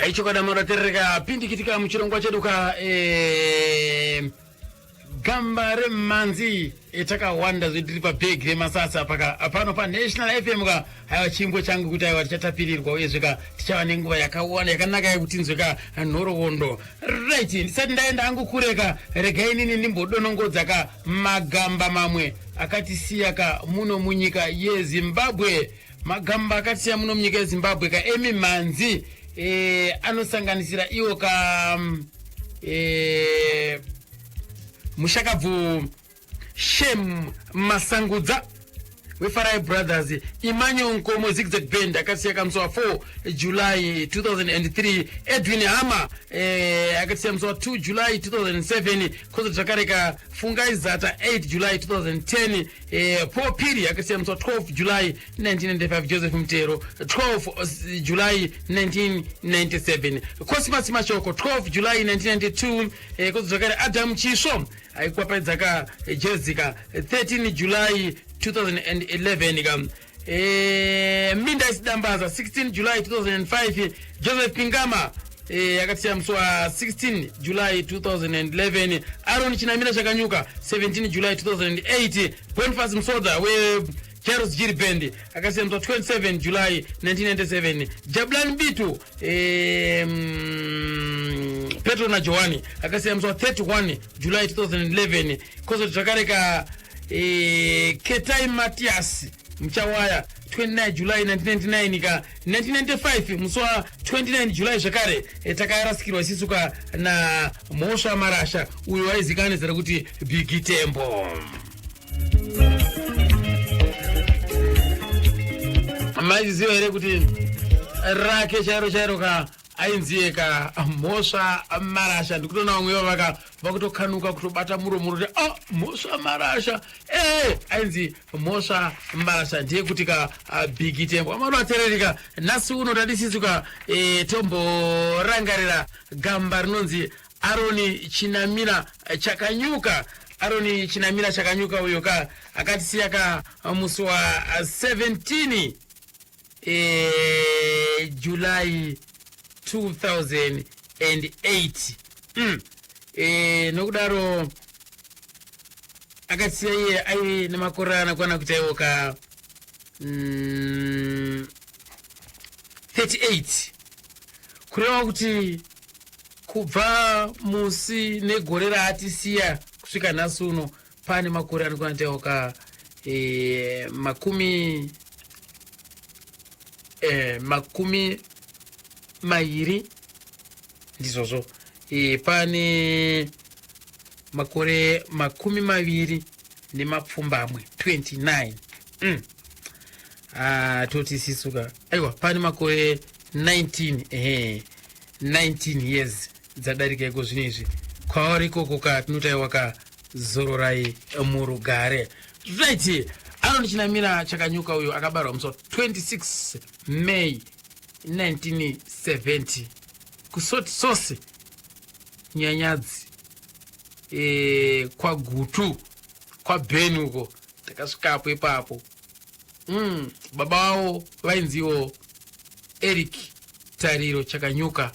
Ichokwadi munoterereka pindikitika muchirongwa chedu ka gamba remhanzi takawanda zvedu tiri pabhegi remasasa paka pano paNational FM ka. Aiwa, chimbo changu kuti aiwa tichatapirirwa uyezve ka tichava nenguva yakawanda yakanaka yekuti tinzwe ka nhoroondo. Right, ndisati ndaenda hangu kure ka, regai nini ndimbodonongodza ka magamba mamwe akatisiya ka muno munyika yeZimbabwe. Magamba akatisiya muno munyika yeZimbabwe ka emimhanzi anosanganisira iwo ka mushakabvu Shem Masangudza weFarai Brothers, Emmanuel Nkomo Zigzag Band akasiya kamusi wa 4 July 2003, Edwin Hama akasiya musi wa 2 July 2007, kozoti zvakare ka Fungai Zata 8 July 2010, Paul Phiri akasiya musi wa 12 July 1995, Joseph Mutero 12 July 1997, Cosmas Mashoko 12 July 1992, kozoti zvakare Adam Chisvo aikwapaidza ka jezi ka 13 July 2011 ka Minda Isidambaza 16 July 2005, Joseph Pingama akatisiya musi wa 16 July 2011, Aaron Chinamira Chakanyuka 17 July 2008, Boniface Msodha we Charles Jiri Band akasiya musi wa 27 July 1997, Jabulani Bitu Petro na Johani akasiya musi wa 31 July 2011, kozoti zvakare ka Ketai Matias Muchawaya 29 July 1999 ka 1995 musi wa 29 July zvakare takarasikirwa isisu ka na Mhosva Marasha uyo aizikanwa nezita rekuti Big Tembo. Maiziva here kuti rake chairo chairo ka ainziye ka Mhosva Marasha? Ndikutoona vamwe vavaka vakutokanuka kutobata muromo kuti oh, Mhosva Marasha ainzi Mhosva Marasha, ndiye kuti ka Big Tembo. Amanoatererika nhasi uno tadisisu ka tomborangarira gamba rinonzi Aroni Chinamira Chakanyuka. Aroni Chinamira Chakanyuka uyo ka akatisiya ka musi wa 17 July 2008. Nokudaro akatisiya iye aive nemakore anakwana kuti aiwo ka 38, kureva kuti kubva musi negore raatisiya kusvika nhasi uno pane makore anokwana kuitawo ka 20. Ndizvozvo, pane makore 27, 29. Ah, toti sisuka aiwa pane makore 19, ehe, 19 years dzadarika iko zvino izvi. Kwavari ikoko ka tinotaiwa ka zororai murugare. Right, Aron Chinamira Chakanyuka uyo akabarwa musi wa 26 May 1970 kuSoti Sosi Nyanyadzi, kwaGutu kwaBheni uko takasvikapo ipapo. Baba vavo vainziwo Eric Tariro Chakanyuka,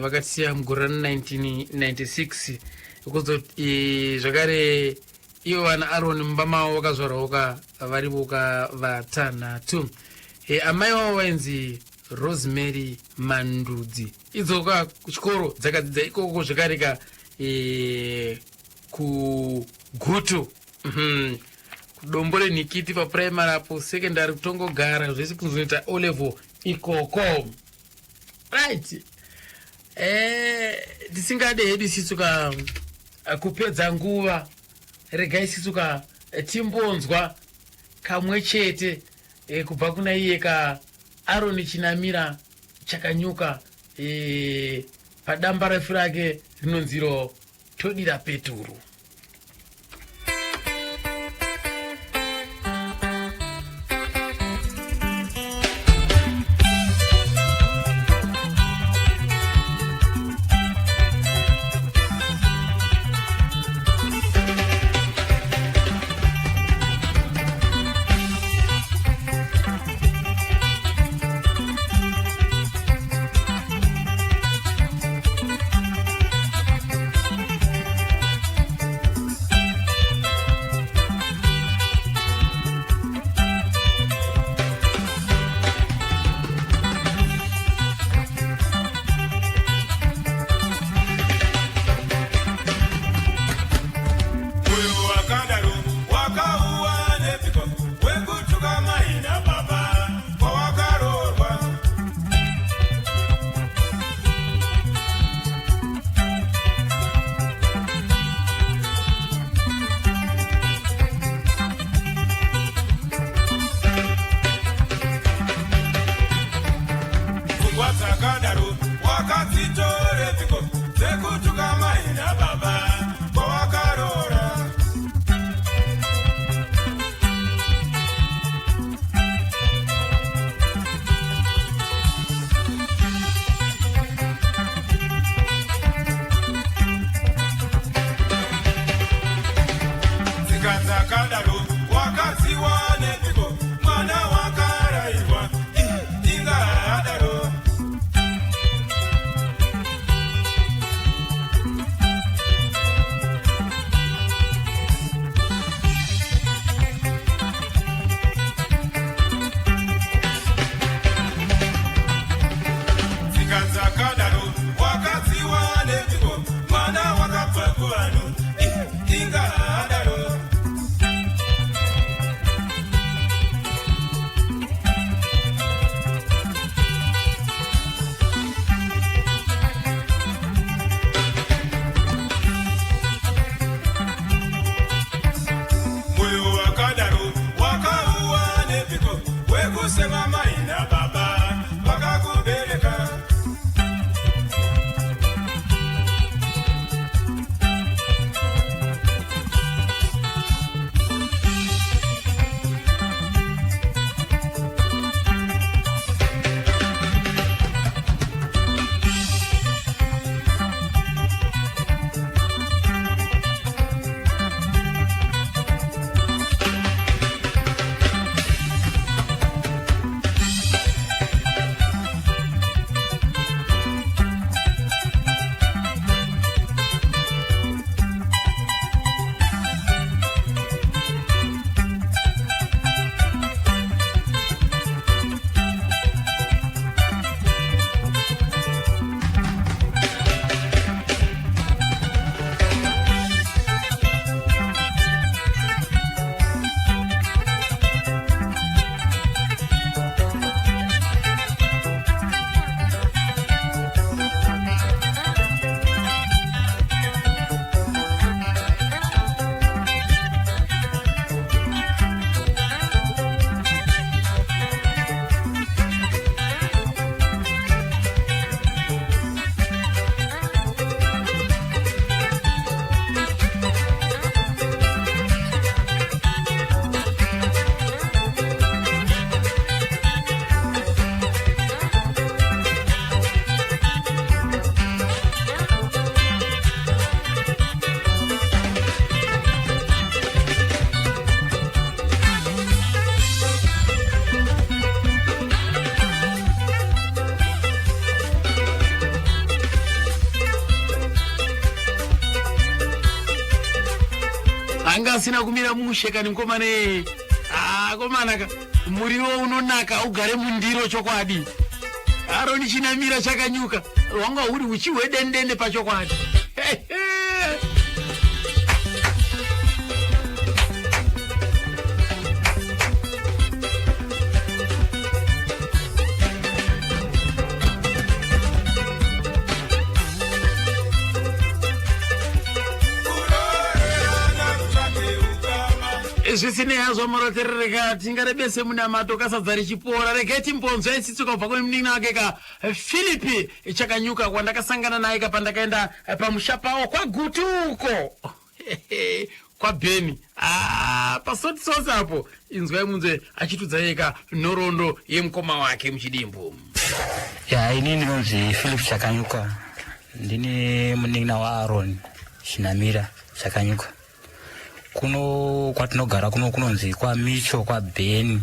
vakatisiya mugore ra 1996. Kuzoti zvakare ivo vana Aron mumba mavo vakazvarwawo ka vari voka vatanhatu. Amai vavo vainzi Rosemary Mandudzi. Idzoka kuchikoro dzakadzidza ikoko zvakare ka kuGutu, kuDombo reNhikiti papuraimary apo, secondary kutongogara zvese kuzoita O level ikoko. Right, tisingade hedu isisu ka kupedza nguva, regai isisu ka timbonzwa kamwe chete kubva kuna iye ka Aroni Chinamira Chakanyuka padamba refu rake rinonziro Todira Peturu. Usema mai nababa vakakubereka. Anga asina kumira mushe kani mukomana iyeye. Akomana ka, muriwo unonaka ugare mundiro chokwadi. Aroni Chinamira Chakanyuka hwanga huri uchi hwedendende pachokwadi. Zvisinei hazvo, muroterereka, tingarebese munamato kasadza richipora. Regai timbonzwa itsitsi kubva kune munin'ina wake ka, Philipi Chakanyuka, kwandakasangana naye ka pandakaenda pamusha pawo kwaGutu uko kwaBheni, ah, pasoti apo. Inzwai munzwe achitudza yeka nhoroondo yemukoma wake muchidimbu. Ya, ini ndinonzi Philip Chakanyuka, ndini munin'ina waAron Chinamira Chakanyuka. Kuno kwatinogara kuno kunonzi kwaMicho, kwaBheni,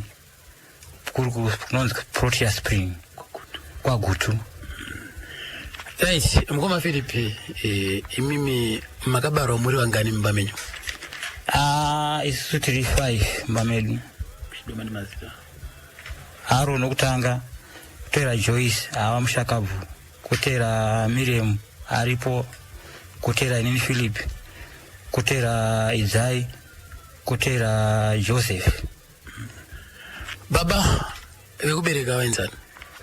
kuri kunonzi Protea Spring, kwaGutu. Right, mukoma Philip, imimi makabarwa muri vangani mumba menyu? Ah, isusu tiri 5 mumba medu. Chidoma nemazita. Aaron wokutanga, kutera Joyce ava mushakabvu, kutera Miriam aripo, kutera inini Philip, kutera Idzai, kutera Joseph. Baba vekubereka vainzani?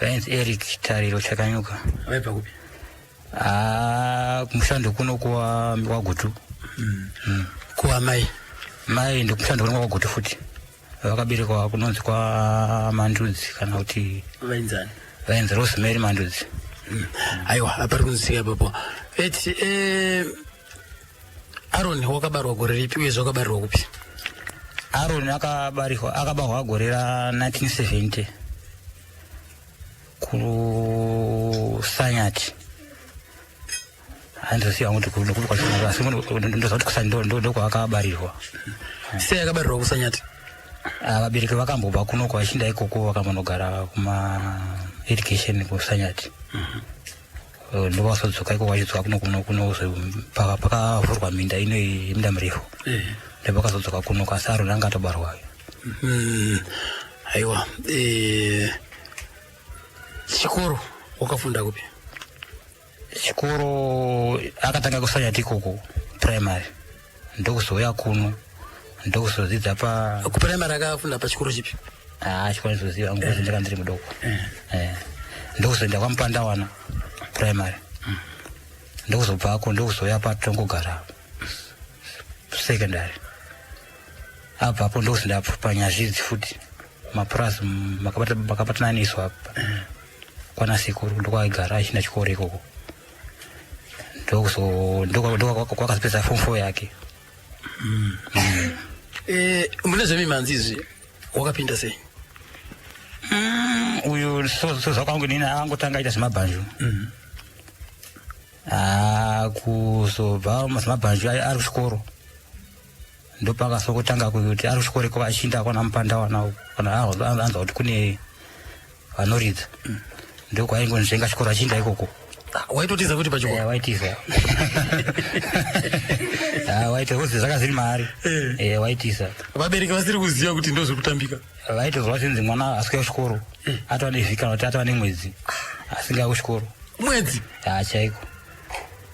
Vainzi Eric Tariro Chakanyuka. Vaibva kupi? Ah, kumushando kuno kwaGutu. Kuamai? Mai ndikumushando kuno kwaGutu futi, vakaberekwa kunonzi kwaMandudzi kana kuti Vainzani? Vainzi Rosemary Mandudzi. Aiwa, apari kunzwisika ipapo. Eti Aaron wakabarwa gore ripi, uyezve wakabarirwa kupi? Aaron akabarwa akabarwa gore ra1970 kuSanyati. Handizoziva kuti kupi kwacho, asi ndoziva kuti ndokwaakabarirwa. Sei akabarirwa kuSanyati? Ah, vabereki vakambobva kunoko vachienda ikoko, vakambonogara kuma education kuSanyati. Ndovazodzoka ikoko, vachidzoka kuno pakavhurwa minda ino iyi, minda mirefu, ndopakazodzoka kuno. Kasi Aaron anga atobarwa. Aiwa, chikoro wakafunda kupi? Chikoro akatanga kuSanyati ikoko primary, ndokuzouya kuno, ndokuzodzidza pa Kuprimary akafunda pachikoro chipi? Ah, chikoro ndizoziva ngozi, ndanga ndiri mudoko. Ndokuzoenda kwaMupandawana Primary, ndokuzobvako ndokuzouya paTongogara Secondary. Abvapo ndokuzoenda paNyazvidzi futi. Mapurazi makabatana nesu apa kwana sekuru ndokwaigara achienda chikoro ikoko, ndokwakazopedza form 4 yake. Mune zvemimhanzi izvi wakapinda sei? Uyu sozvakwangu nini akangotanga aita zvemabhanju. Kuzobva zvemabhanju ari kuchikoro, ndopakazokutanga kuti ari kuchikoro iko achiinda kwana mupanda wana kana anzwa kuti kune vanoridza, ndokwaingonzvenga chikoro achiinda ikoko. Ah, waitotiza kuti pachikoro? Waitiza. Ah, waitiza kuzi zvaka zviri maari. Waitiza. Vabereki vasiri kuziva kuti ndo zvekutambika? Vaitozwa chinzi mwana asikuya kuchikoro, atova nevhiki kana kuti atova nemwedzi asingaya kuchikoro. Mwedzi? Ha, chaiko.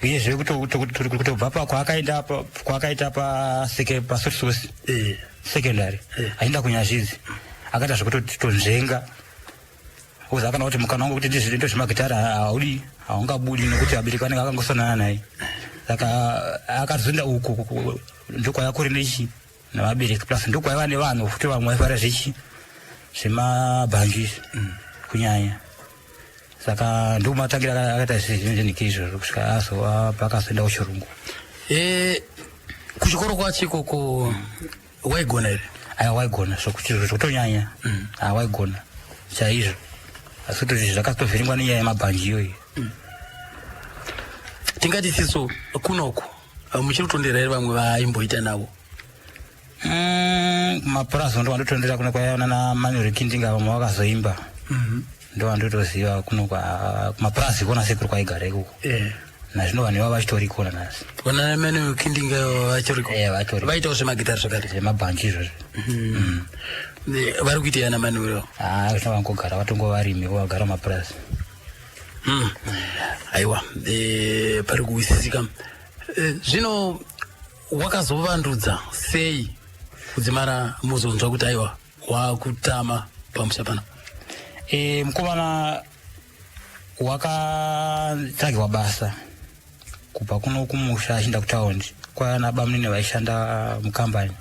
Uyezve kutobva pa kwaakaenda kwaakaita paSotisosi Secondary, achienda kuNyazvidzi, akaita zvekutotonzvenga uza kana kuti mukana wangu kuti ndizviite zvemagitari haudi, haungabudi nekuti vabereki vanenge vakangosonana naye. Saka akazoenda uku, ndokwaiva kuri nechi navabereki, plus ndokwaiva nevanhu futi vamwe vaifarira zvechi zvemabhanju izvi kunyanya. Saka ndomatangira akaita zvinhu izvozvo kusvika azova pakazoenda kuchirungu. Kuchikoro kwacho ikoko waigona here? Aiwa, waigona zvekutonyanya. Ha, waigona chaizvo, asi kuti zvakatovhiringwa nenyaya yemabhanji iyoyi. Tingati sisu kunoku muchiri kutondera here vamwe vaimboita navo? Kumapurazi ndo vandotondera kuno kwaiona naManuel Kindinga, vamwe vakazoimba, ndo vandotoziva kuno kumapurazi kona sekuru kwaigara ikoko. Nazvino vanhu ivavo vachitoriko nanhasi. Vana Manuel Kindinga vachoriko? Eh, vatoriko. Vaitawo zvemagitari zvakare? Zvemabhanji izvozvo. Vari kuita yana Manuel? Ha, zvino vangogara vatongo varimi vagara mumapurazi. Aiwa, pari kuwisisika. Zvino wakazovandudza sei kudzimara muzonzwa kuti aiwa, wakutama pamusha pano? Mukomana wakatsvagirwa basa kubva kuno kumusha achienda kutaundi kwaiva bamunini vaishanda mukambani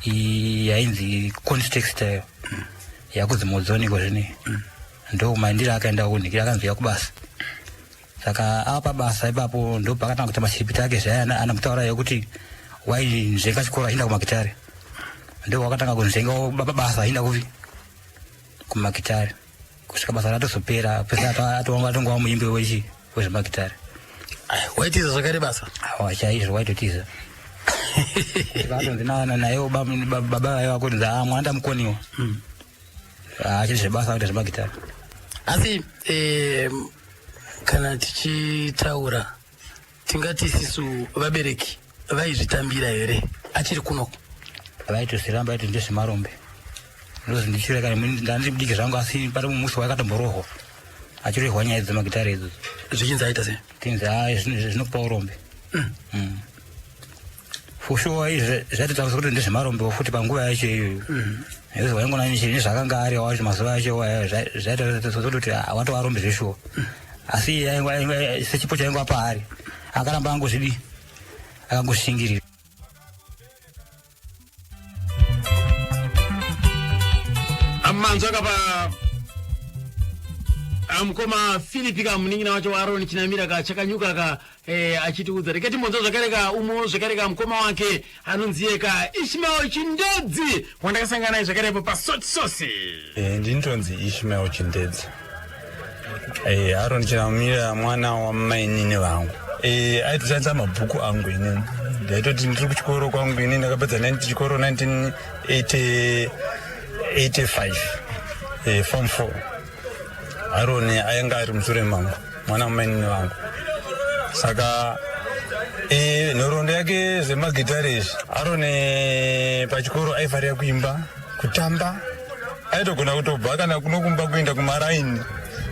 yainzi Conti Textile, yakunzi Modzoniko zvine. Ndo maindiro akaenda kunhikira, akanzi kubasa. Saka ava pabasa ipapo ndo pakatanga kuita mashiripiti ake zvaya anamutaura yekuti wainzvenga chikoro achienda kumagitare. Ndo wakatanga kunzvenga basa achienda kupi, kumagitare, kusvika basa ratozopera pese atongova muimbi wechi wezvemagitare. Waitiza zvakare basa? Awa, chaizvo, waitotiza. Atonzi nayewo baba vaiva kunzi, "Ah, mwana ndamukoniwa achiti zvebasa akuita zvemagitare." Asi kana tichitaura, tingati sisu vabereki vaizvitambira here achiri kunoko? Vaitozviramba, vaiti ndezvemarombe. Ndozi ndichireka ndandiri mudiki zvangu, asi pari mumusi waakatomborohwa achirohwa nyaya dzemagitare idzodzo. Zvichinzi aita sei? Tinzi hai, zvinokupa urombe. For sure izvi zvaitotaurisa kuti ndezvemarombewo futi panguva yacho iyoyo. Nekuti waingona nezvaakanga ari wacho mazuva acho, zvaita kuti watova rombe zveshuwa. Asi iye sechipo chaingova paari, akaramba angozvidi, akangoshingirira. Manzwa kapa mukoma Philip ka munin'ina wacho waAron Chinamira ka Chakanyuka ka achitiudza. Rega timbonzwa zvakare ka umwe zvakare ka mukoma wake anonziye ka Ishmael Chindedzi, wandakasangana naye zvakare ipo paSot Sosi. Ndinotonzi Ishmael Chindedzi. Aaron Chinamira mwana wamainini vangu. Aitoshandisa mabhuku angu inini. Ndaitoti ndiri kuchikoro kwangu inini, ndakapedza 90 chikoro 1985, form 4. Aaron ainga ari mushure mangu, mwana wamainini vangu. Saka nhoroondo yake zvemagitare izvi, Aaron pachikoro aifarira kuimba, kutamba. Aitogona kutobva kana kunokumba kuenda kumaraini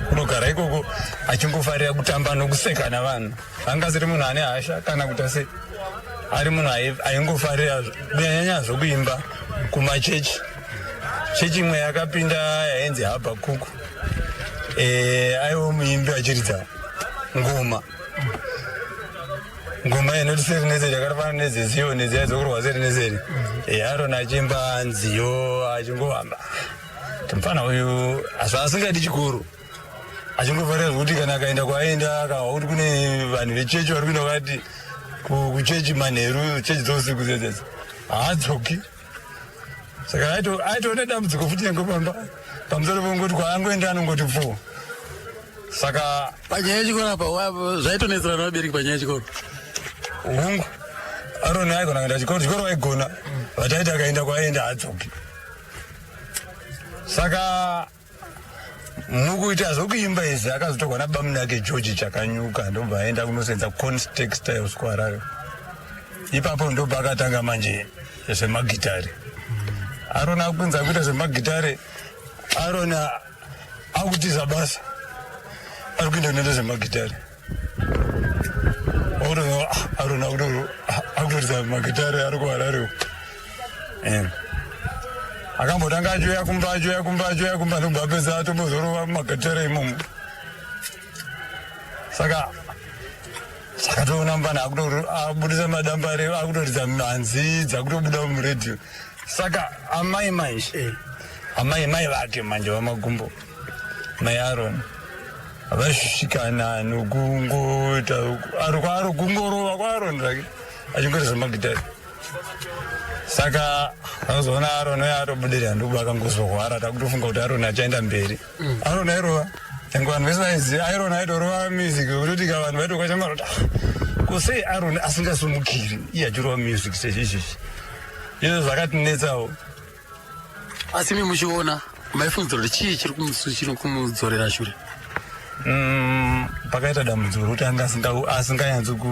kunogara ikoko achingofarira kutamba nokuseka navanhu. Anga asiri munhu ane hasha kana kuti ase ari munhu aingofarira kunyanyanya zvokuimba kumachechi. Chechi imwe yakapinda yainzi Habakuku, aiwo muimbi achiridza ngoma. Ngoma inoti seri neseri yakafanana nedzeZiyoni dziya dzokurwa seri neseri. Aroni achiimba nziyo achingohamba. Mufana uyu zvaasingadi chikoro achingofarira zvekuti kana akaenda kwaaenda akahwa kuti kune vanhu vechechi vari kuenda kwati kuchechi manheru, chechi dzousiku dzedzedze, haadzoki. Saka aitoona dambudziko futi nyange pamba pamusoro pongoti kwaangoenda anongoti pfuu. Saka panyaya yechikoro apa zvaitonetsera nevabereki panyaya yechikoro? Hungu, Aroni aigona kuenda chikoro, chikoro aigona, but aiti akaenda kwaaenda haadzoki. Saka mukuita zvokuimba izvi akazotorwa nabamuni ake George Chakanyuka, ndobva aenda kunosenza Cons Textiles kuHarare. Ipapo ndobva akatanga manje zvemagitare. Aroni akunza kuita zvemagitare, Aroni akutiza basa, ari kuenda kunoita zvemagitare. Aroni akutoridza magitare ari kuHarare. Akambotanga achiuya kumba, achiuya kumba, achiuya kumba, ndobva apedza atombozorova mumagitare imomo. Saka toona mufana abudisa madambare, akutoridza mhanzi dzakutobuda muredhiyo. Saka amai manje, amai mai vake manje vaMagumbo, mai Aroni, vashushikana nokungoita ari kwaari kungorova kwaAroni zvake achingoita zvemagitari. Saka akazoona Aroni uya atobudirira, ndokuba akangozorwara. Takutofunga kuti Aroni achaenda mberi. Aroni airova nyange vanhu vese vaiziva Aroni aitorova music yekutoti ka vanhu vaitokwachangara kuti, "Ah, ko sei Aroni asingasumukiri iye achirova music sezvizvizvi?" Izvo zvakatinetsawo. Asi imi muchiona, maifungidzira kuti chii chiri kumudzorera shure? Pakaita dambudziko rekuti anga asinganyatsi ku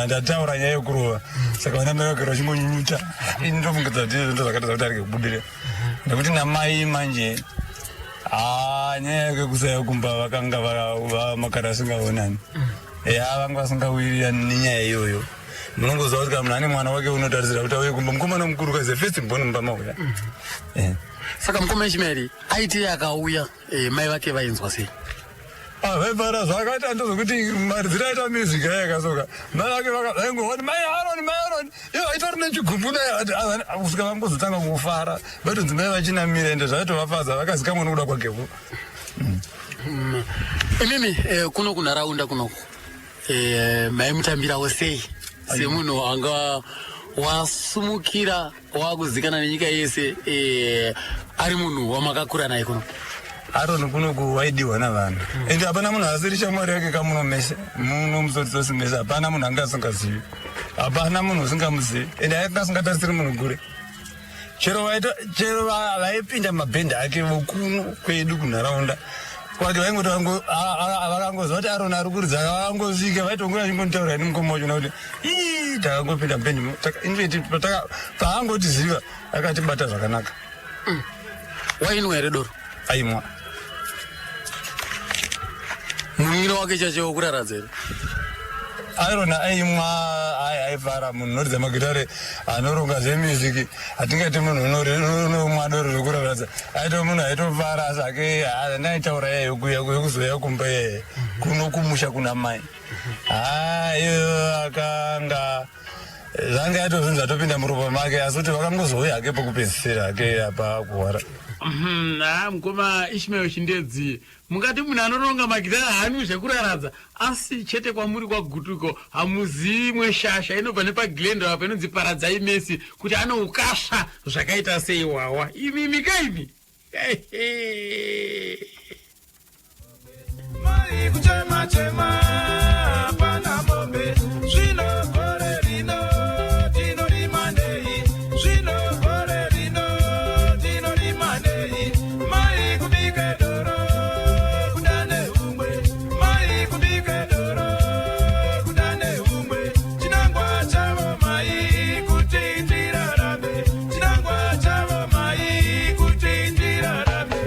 ndataura nyaya yekurova. Saka vana mai vagara vachingonyunyuta. Ini ndofungidza kuti izvo ndozvakaita kuti arege kubudirira, nekuti namai manje, haa, nyaya yake kusaya kumba, vakanga vamakara asingaonani. Ya, vanga vasingawirirani nenyaya iyoyo. Munongoziva kuti kana munhu ane mwana wake unotarisira kuti auye kumba, mukomana mukuru kaze first born mumba mauya. Saka mukoma Ishmaeri aiti akauya, mai vake vainzwa sei? Vaifara. Zvakaita ndozvokuti maridziro aita music aya akasoka mai vake vaingoti, "Mai Aroni, mai Aroni." Ivo aitori nechigumbu naye kusvika vangozotanga kufara, vaitonzi mai vachinamira, ende zvaitovafadza, vakazikamwa nokuda kwakevo. Imimi kuno kunharaunda kunoku maimutambirawo sei semunhu anga wasumukira, wakuzikana nenyika yese, ari munhu wamakakura naye kuno? Aroni kunoku waidiwa navanhu, ende hapana munhu asiri shamwari yake kamuno mese muno musotisosi mese. Hapana munhu anga asingazivi, hapana munhu usingamuzivi, ende anga asingatarisiri munhu kure. Chero vaipinda mabhendi ake vokuno kwedu kunharaunda kwake vaingoti vakangoziva kuti Aroni ari kuridza, vakangosvika vaitongura vachingonitaura ini mukoma wacho kuti ii takangopinda mubhendi. Infact paangotiziva akatibata zvakanaka. Wainwa here doro? Aimwa. Munwiro wake chacho wokuraradza here? Aroni aimwa. Ai, aifara. Munhu unoridza magitare, anoronga zvemusic, hatingati munhu unomwa doro rekuraradza. Aito munhu aitofara, asi ake ndaitaura iya yekuzoya kumba iyeye kuno kumusha kuna mai, ha, iyo akanga zvanga yato zvinhu zvatopinda muropa make, asi kuti vakangozouya hake pekupedzisira hake apa kuhwara. Ha, mukoma Ishmael Chindedzi, mungati munhu anoronga magitara haanwi zvekuraradza, asi chete kwamuri kwaGutuko hamuzivi imwe shasha inobva nepaGlendale apa inonzi Paradzai Messi kuti anoukasva zvakaita sei wawa. Imimi kaimi. Mai kuchema chema, pana mombe. Zvino gore rino tinorima nei? Zvino gore rino tinorima nei? Mai kubike doro kuda neumwe, mai kubike doro kuda neumwe. Chinangwa chavo mai kuti tirarame, chinangwa chavo mai kuti tirarame.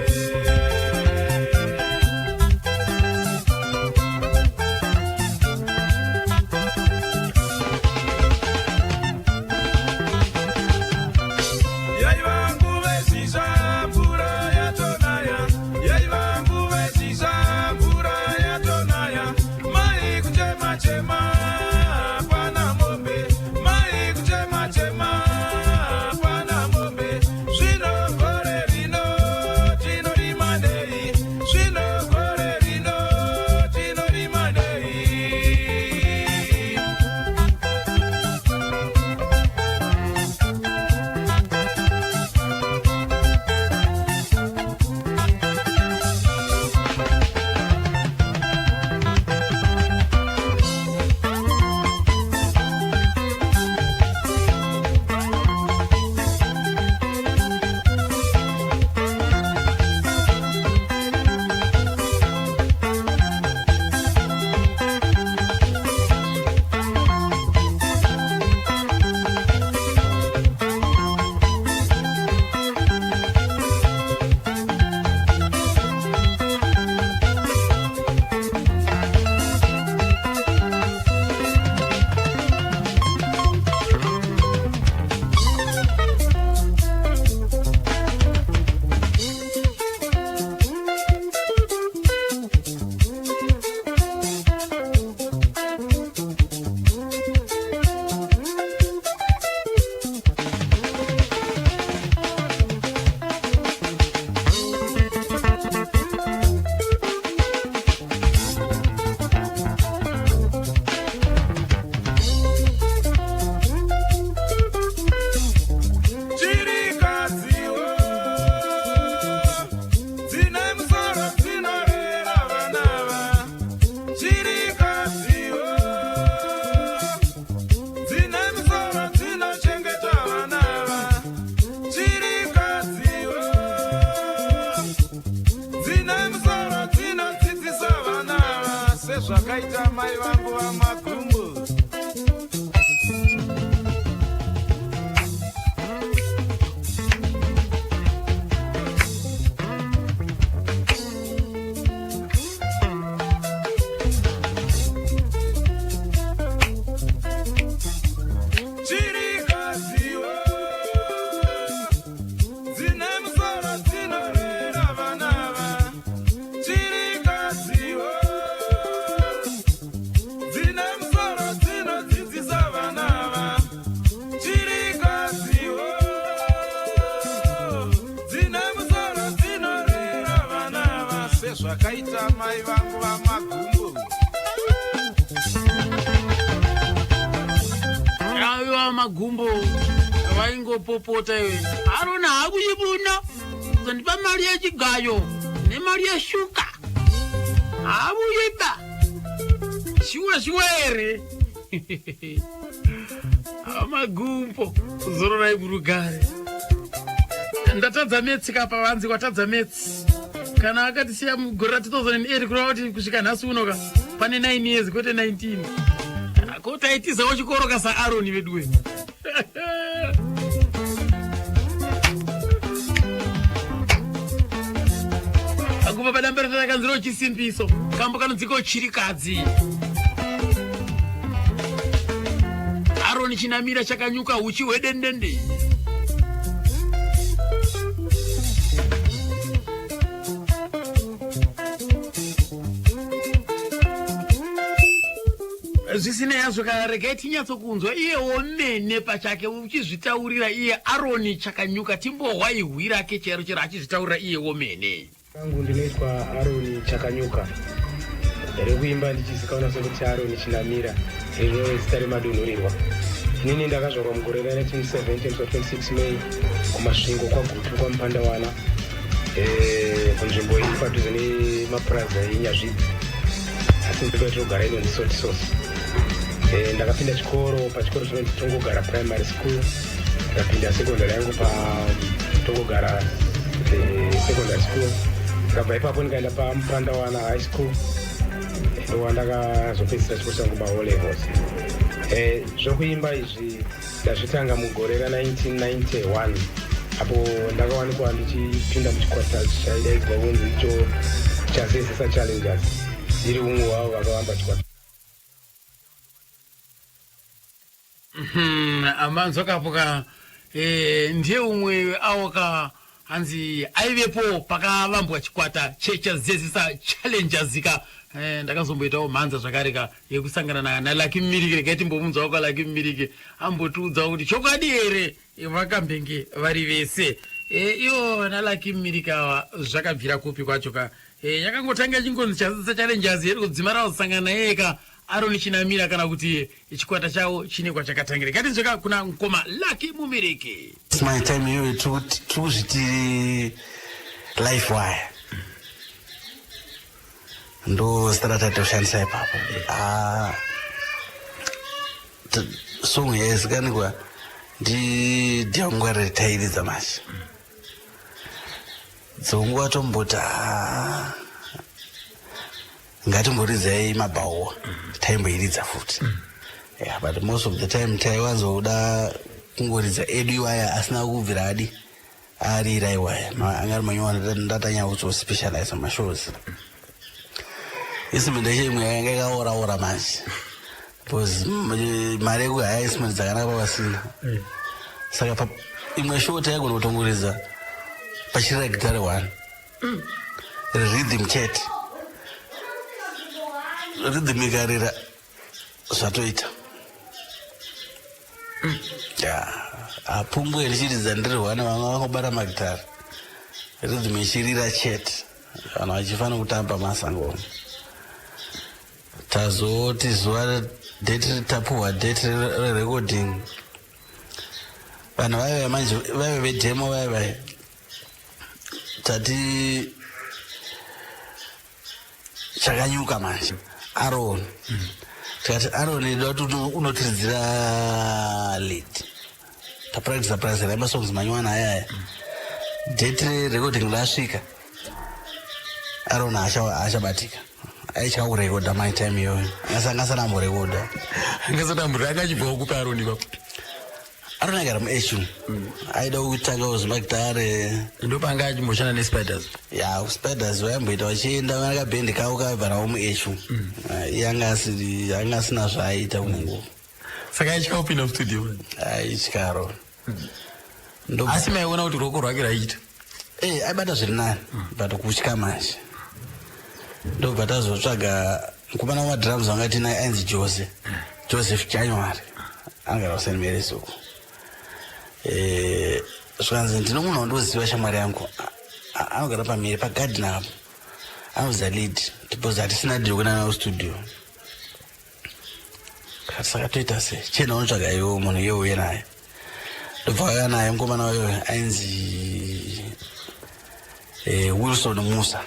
Sezvakaita mai vangu vaMagumbo. Chirikadziwo dzine musoro dzinorera vana va chirikadziwo dzine musoro dzinodzidzisa vana va chirikadziwo dzine musoro dzinorera vana va sezvakaita mai vangu vaMagumbo. Aiwa, Magumbo vaingopopota iwe, "Arona hakuchibuna kuzondipa mari yechigayo nemari yeshuka, hakuchiba shuwa shuwa here?" Amagumbo, zororai murugare. Ndatadza maths kapavanzi kwatadza maths. Kana akatisiya mugore ra2008, kureva kuti kusvika nhasi unoka pane 9 years, kwete 19. Ko taitizawo chikoro kasaAroni veduwe. Akubva padambe ratakanzirawo Chisimbiso, kambo kanonzikawo Chirikadzi. Aroni Chinamira, chakanyuka uchi hwedendende. Zvisinei hazvo, regai tinyatsokunzwa iyewo mene pachake uchizvitaurira iye Aroni Chakanyuka. Timbohwa ihwi rake chero chero achizvitaurira iyewo mene. Angu ndinoitwa Aroni Chakanyuka, rekuimba ndichizikanwa sekuti Aroni Chinamira, rinove zita remadunhurirwa. Inini ndakazvarwa mugore ra1970 musi wa26 May kuMasvingo, kwaGutu, kwaMupandawana, kunzvimbo iri padhuze nemapurazi eNyazvidzi, asi nzvimbo yatinogara inonzi Sotisos. Ndakapinda chikoro pachikoro chinonzi Tongogara Primary School, ndikapinda secondary yangu paTongogara Secondary School. Ndikabva ipapo ndikaenda paMupandawana High School, ndowandakazopedzisa chikoro changu maO levels. Zvokuimba izvi ndazvitanga mugore ra1991 apo ndakawanikwa ndichipinda muchikwata chaidaidzwa kunzi icho chaZezesa Challengers, ndiri umwe wavo vakavamba chikwata. Amanzwa kapoka, ndiye umwe awoka hanzi aivepo pakavambwa chikwata chechaZezesa Challengers ka. Ndakazomboitawo mhanza zvakare ka yekusangana naLucky Mumiriki. Regai timbomunzwawo kwaLucky Mumiriki, ambotiudzawo kuti chokwadi here vakambenge vari vese. Ivo vana Lucky Mumiriki ava zvakabvira kupi kwacho ka? Yakangotanga ichingonzi chaZezesa Challengers here, kudzima ravazosangana naye ka Aroni Chinamira, kana kuti chikwata chavo chine kwachakatangira? Ngatinzweka kuna mukoma Lucky Mumiriki. My time iyoyo tiri kuzviti Life Wire, ndo zita rataitoshandisa ipapo. Ah, song yaizikanikwa ndiDhiangwarire, tairidza manje dzonguva tomboti, "Ah, ngatimboridzai mabhawa." Taimboiridza futi, yeah, but most of the time taiwanzoda kungoridza edu iwaya asina kubvira adi arira iwaya. Anga ari manyowani, ndatanyatsospecialize mashows. Instrument yacho imwe yanga yakaora-ora manje, because mari yekuhaya instrument dzakanaka pavasina. Saka imwe show taigona kutongoridza pachirira gitare one rhythm chete. Rhythm ikarira, zvatoita ya apumbwe ndichiridza ndiri one, vamwe vakobata magitare, rhythm ichirira chete, vanhu vachifanira kutamba masango. Tazoti zuva date, tapuhwa date rerecording, vanhu vaive manje vaive vedemo vaive tati chakanyuka manje Aron. Tikati, "Aron, ida kuti unotiridzira lead." Tapractisa practisa masongs manywana ayaya, date rerecording rasvika, Aron haachabatika. Aitya kurekodha my time iyoyo. Anga asati amborekodha. Anga asati amborekodha. Anga achibvawo kupi Aroni ipapo? Aroni aigara muHU. Aida kutanga zvemagitare. Ndopanga achimboshanda neSpiders. Ya, Spiders vaimboita vachienda vane kabhendi kavo kaibva navo muHU. Iye anga asiri anga asina zvaaiita kunenguva. Saka aitya kupinda mustudio? Aitya Aroni. Asi maiona kuti ruoko rwake raiita? Eh, aibata zviri nani but kutya manje. Ndobva tazotsvaga mukomana wemadrums wanga tinaye ainzi Jose. Joseph January. Anogara kuSt Mary's uko. Eh, zvikanzi ndino munhu wandoziva shamwari yangu. Anogara pamhiri pagarden apo. Anoziva lead. Because hatisina deal kuenda nayo studio. Saka toita sei? Chienda unotsvaga iwe munhu iye uye naye. Ndobva vauya naye mukomana wayo ainzi Wilson Musa.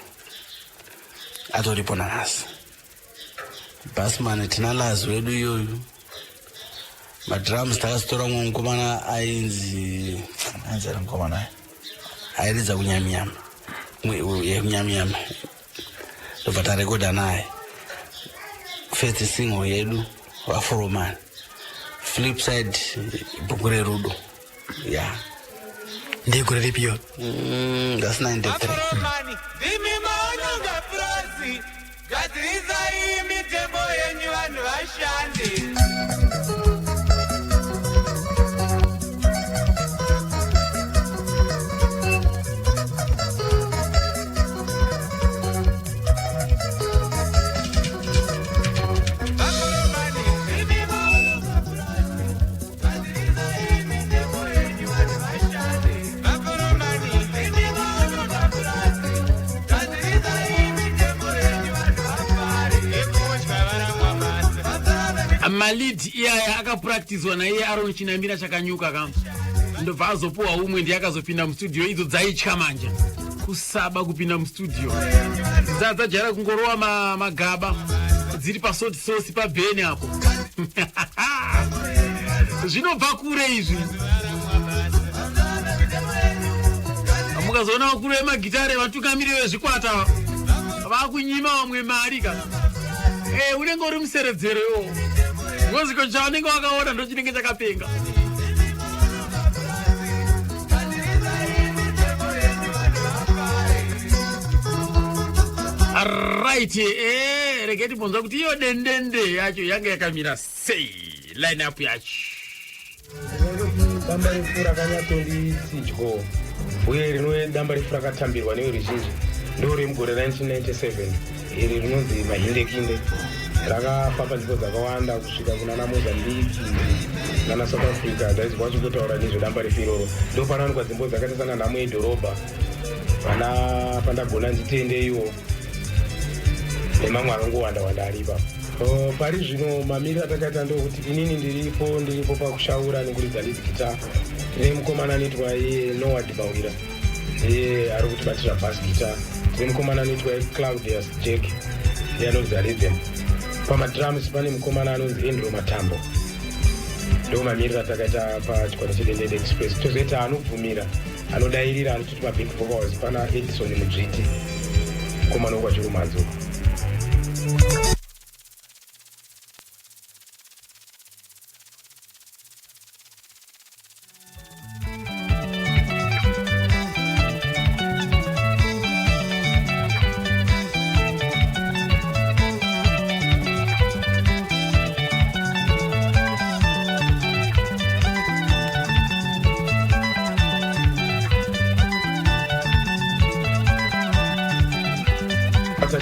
Atoripo nanhasi. Basman tina Lazi wedu iyoyu. Madrums takazitora mumwe mukomana ainzi ainzi ari mukomana airidza kunyamiyama. Kunyamiyama. Ndobva tarekodha naye. First single yedu vaForomani. Flip side bhuku rerudo. Yeah. Ndegore ripi iyo? That's 93. Vaforomani, ndimi maononga purazi, gadzirisai mitemo yenyu vanhu vashande. Malead iyaya akapractiswa naiye Aaron Chinamira chakanyuka ka ndobva azopuwa umwe ndiye akazopinda mustudio idzo dzaitya manje kusaba kupinda mustudio dzadzajaira kungorowa magaba dziri pasoti sosi pabheni apo zvinobva kure izvi. Mukazoona vakuru vemagitare vatungamiri vezvikwata vakunyima vamwe mari ka unenge uri museredzero iwowo ngoziko chavanenge vakaona ndo chinenge chakapenga. Right, regai timbonzwa kuti iyo dendende yacho yanga yakamira sei, line up yacho. Damba refu rakanyatsonditsidyo uye rinove damba refu rakatambirwa neveruzhinji ndo remugore 1997 iri rinonzi Mahindekinde. Rakafamba nzvimbo dzakawanda kusvika kunana Mozambique nana South Africa. Ndaizwa vachingotaura nezvedamba refu iroro. Ndo panowanikwa dzimbo dzakaita sana Nhamo Yedhorobha, vana Pandagona Nditende iwo nemamwe anongowanda wanda ari ipapo. Pari zvino mamiriro atakaita ndokuti inini ndiripo pakushaura nekuridza lead guitar. Tine mukomana anoitwa iye Noward Bawira, iye ari kutibatira bass guitar. Tine mukomana anoitwa Claudius Jack, iye anoridza rhythm. Pamadrums pane mukomana anonzi Andrew Matambo. Ndo mamiriro atakaita pachikwata cheDendende Express. Tozoita anobvumira, anodairira, anototi maback vocals, pana Edison Mudzviti, mukomana wekwaChirumanzu.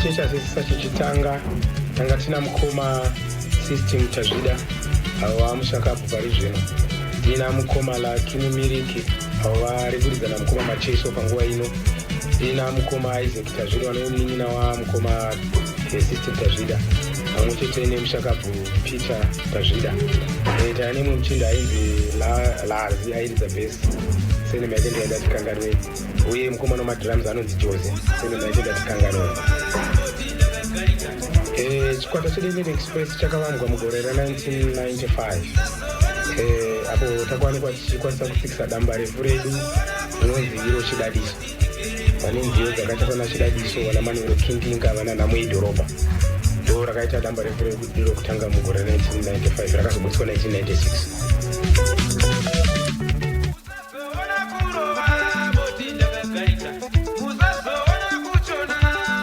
Checha chichitanga tanga tina mukoma System Tazvida, avo vamushakabvu pari zvino. Ndina mukoma Lakini Miriki, avo vari kuridza namukoma Macheso panguva ino. Ndina mukoma Isaac Tazvida, vanove munin'ina wamukoma System Tazvida, pamwe chete nemushakabvu Peter Tazvida. Taiva nemumwe muchinda ainzi Lazi, airidza bhesi. Surname yake ndiyaida tikanganwei. Uye mukomana wemadrums anonzi Jose, surname yake ndatikanganwei. Chikwata cheDendende Express chakavambwa mugore ra1995 apo takawanikwa tichikwanisa kutsikisa damba refu redu rinonzi iro Chidadiso. Vane nziyo dzakaita sana Chidadiso, vana Manuel Kindinga, vana Nhamo Yedhorobha. Ndo rakaita damba refu rokutanga mugore 1995, rakazobudiswa 1996. Musazoona kurova moti ndakagarika, musazoona kuchona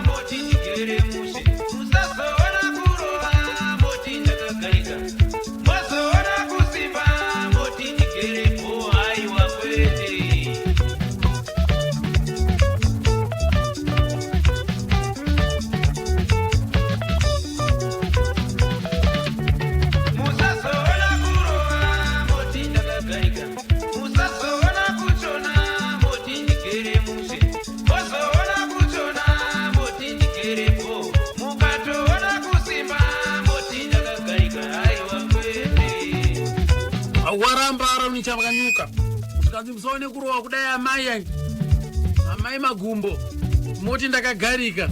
moti ndigere mushe, musazoona kurova moti ndakagarika, mozoona kusimba moti ndigerepo, haiwa kwete. Musazoona kurova moti ndakagarika, musazoona kuchona moti ndigere mushe, mozoona kuchona moti ndigerepo, mukatoona kusimba moti ndakagarika, haiwa kwete. Waramba Aroni Chakanyuka, zvikanzi musaone kurohwa kudai amai ai, amai Magumbo, moti ndakagarika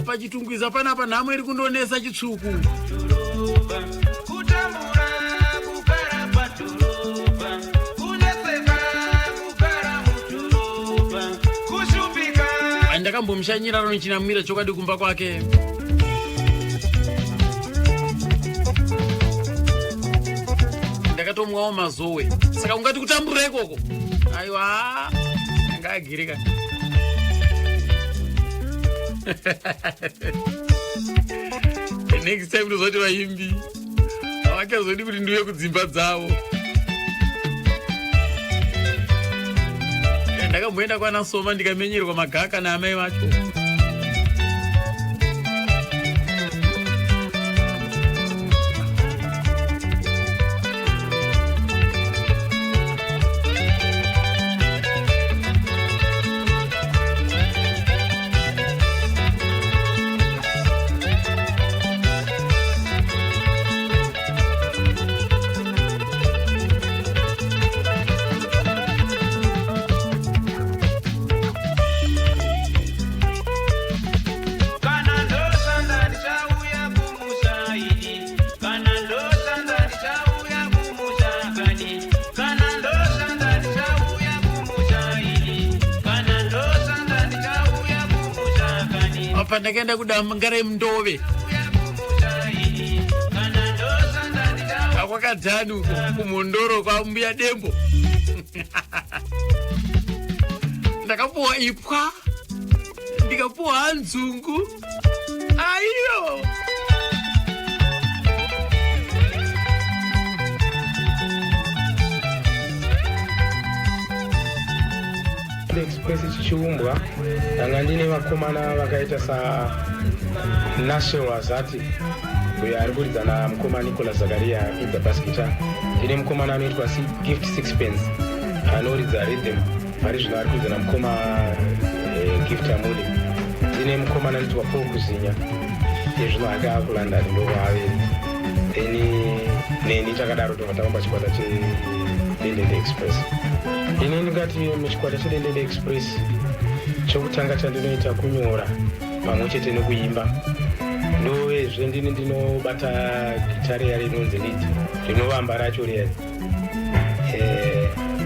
paChitungwiza panapa, nhamo iri kundonesa chitsvuku. Dhorobha, kutambura kugara padhorobha, kunetseka kugara mudhorobha, kushupika. Ndakambomushanyira Aroni Chinamwira chokwadi kumba kwake. Ndakatomwawo Mazowe. Saka ungati kutamburira ikoko? Aiwa, anga agirika. Next time ndozoti vaimbi havachazodi kuti ndiuye kudzimba dzavo. Ndakamboenda kwana Soma, ndikamenyerwa magaka naamai vacho. Kana ndoshanda ndichauya kumusha ini, kana ndoshanda ndichauya kumusha kani, kana ndoshanda ndichauya kumusha ini, kana ndoshanda ndichauya kumusha kani. Apa ndakaenda kudanga reMundove. Uya kumusha ini, kana ndoshanda ndichauya. Akwakadhani uko kuMhondoro kwaMbuya Dembo, ndakapuwa ipwa, ndikapuwa nzungu aiyo. Express chichiumbwa, ndanga ndine vakomana vakaita sa Nashel Azati, uyo ari kuridza namukoma Nicolas Zakaria, ari kuridza bass guitar. Ndine mukomana anoitwa Gift Sixpence, anoridza rhythm, pari zvino ari kuridza namukoma Gift Amuli. Ndine mukomana anoitwa Paul Kuzinya, iye zvino ake akuLondon, ndokwaave. Then neni takadaro, tobva tavamba chikwata cheDendende Express. Ini ndingati muchikwata cheDendende Express, chokutanga chandinoita kunyora pamwe chete nekuimba. Ndovezve ndini ndinobata gitare yari inonzi lead, rinovamba racho riyari.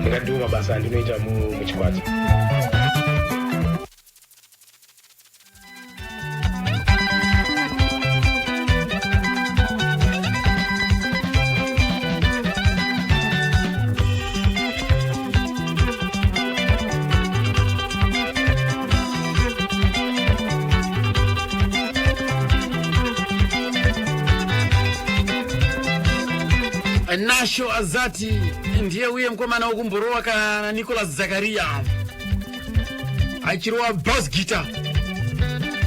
Ndingati ndiwo mabasa andinoita muchikwata. Nasho Azati ndiye uye mukomana wekumborowa kana Nicolas Zakaria achirowa bass guitar.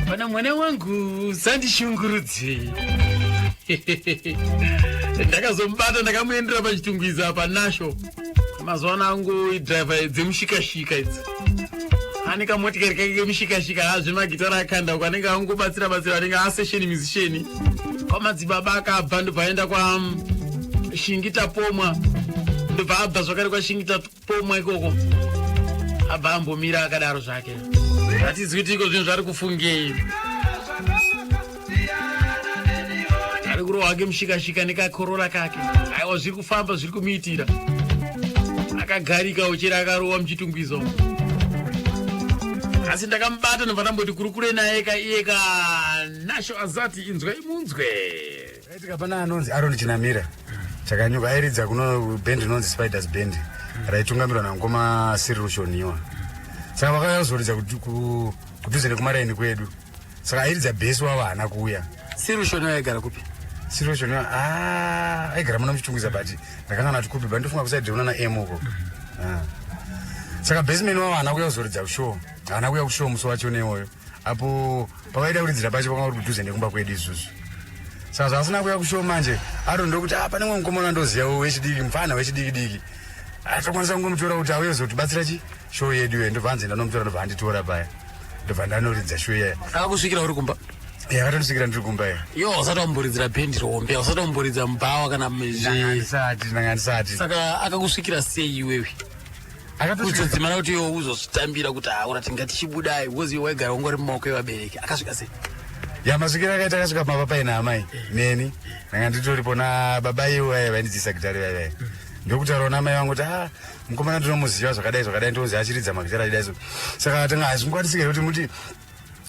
Pana mwana wangu sandishungurudzi, ndakazomubata, ndakamuendera paChitungwiza paNasho. Mazuva ano angu idhiraivha dzemushikashika idzi, ane kamotikari kake kemushikashika, hazvemagitara akanda uko, anenge angobatsira batsira, anenge asession musician kwamadzibaba. Akabva, ndobva aenda kwa Shingita Pomwa, ndobva abva zvakare kwaShingita Pomwa ikoko, abva ambomira akadaro zvake. Hatizwi kuti iko zvinhu zvari kufungei. Ari kurohwa ake mushikashika nekakorora kake. Aiwa, zviri kufamba, zviri kumuitira, akagarika uchera akarowa muChitungwizo. Asi ndakamubata, ndobva ndamboti kurukure naye ka iye ka Nasho Azati. Inzwai munzwe. Aitika pana anonzi Aron Chinamira Chakanyuka, airidza kuno band inonzi Spiders Band raitungamirwa naNgoma Cyril Shoniwa. Saka vakauya kuzoridza kudhuze nekumaraini kwedu. Saka airidza bass wavo haana kuuya. Cyril Shoniwa aigara kupi? Cyril Shoniwa, ah, aigara muna muChitungwiza, but ndakanga nati kupi, but ndofunga kuside unana M uko. Ah. Saka bassman wavo haana kuuya kuzoridza kushow, haana kuuya kushow musi wacho newoyo. Apo pavaida kuridzira pacho pakanga kuri kudhuze nekumba kwedu isusu. Saka zvasina kuuya kushow manje, Aron ndokuti, "Ah, pane mumwe mukomana ndoziva wechidiki, mufana wechidiki diki, atokwanisa kungomutora kuti auye kuzotibatsira chi show yedu iyo." Ndobva hanzi ndanomutora, ndobva anditora paya, ndobva ndanoridza show iya. Akakusvikira uri kumba? Yakatondisvikira ndiri kumba iya. Iwo usati wamboridzira bhendi rombe, usati wamboridza mubhawa kana Ndanga ndisati, ndanga ndisati. Saka akakusvikira sei iwewe? Kuzodzimana kuti iwe uzozvitambira kuti haura tingati chibudai, because iwe waigara ungori mumaoko evabereki. Akasvika sei? Ya, masvikiro akaita, akasvika pamba paina amai neni, ndanga nditoripo nababa iwo vaya vaindidzidzisa gitari vaya vaya. Ndokutaurawo namai vangu kuti, "Ah, mukomana ndinomuziva zvakadai zvakadai, ndinoziva achiridza magitari achidai so." Saka tanga hazvingwanisika kuti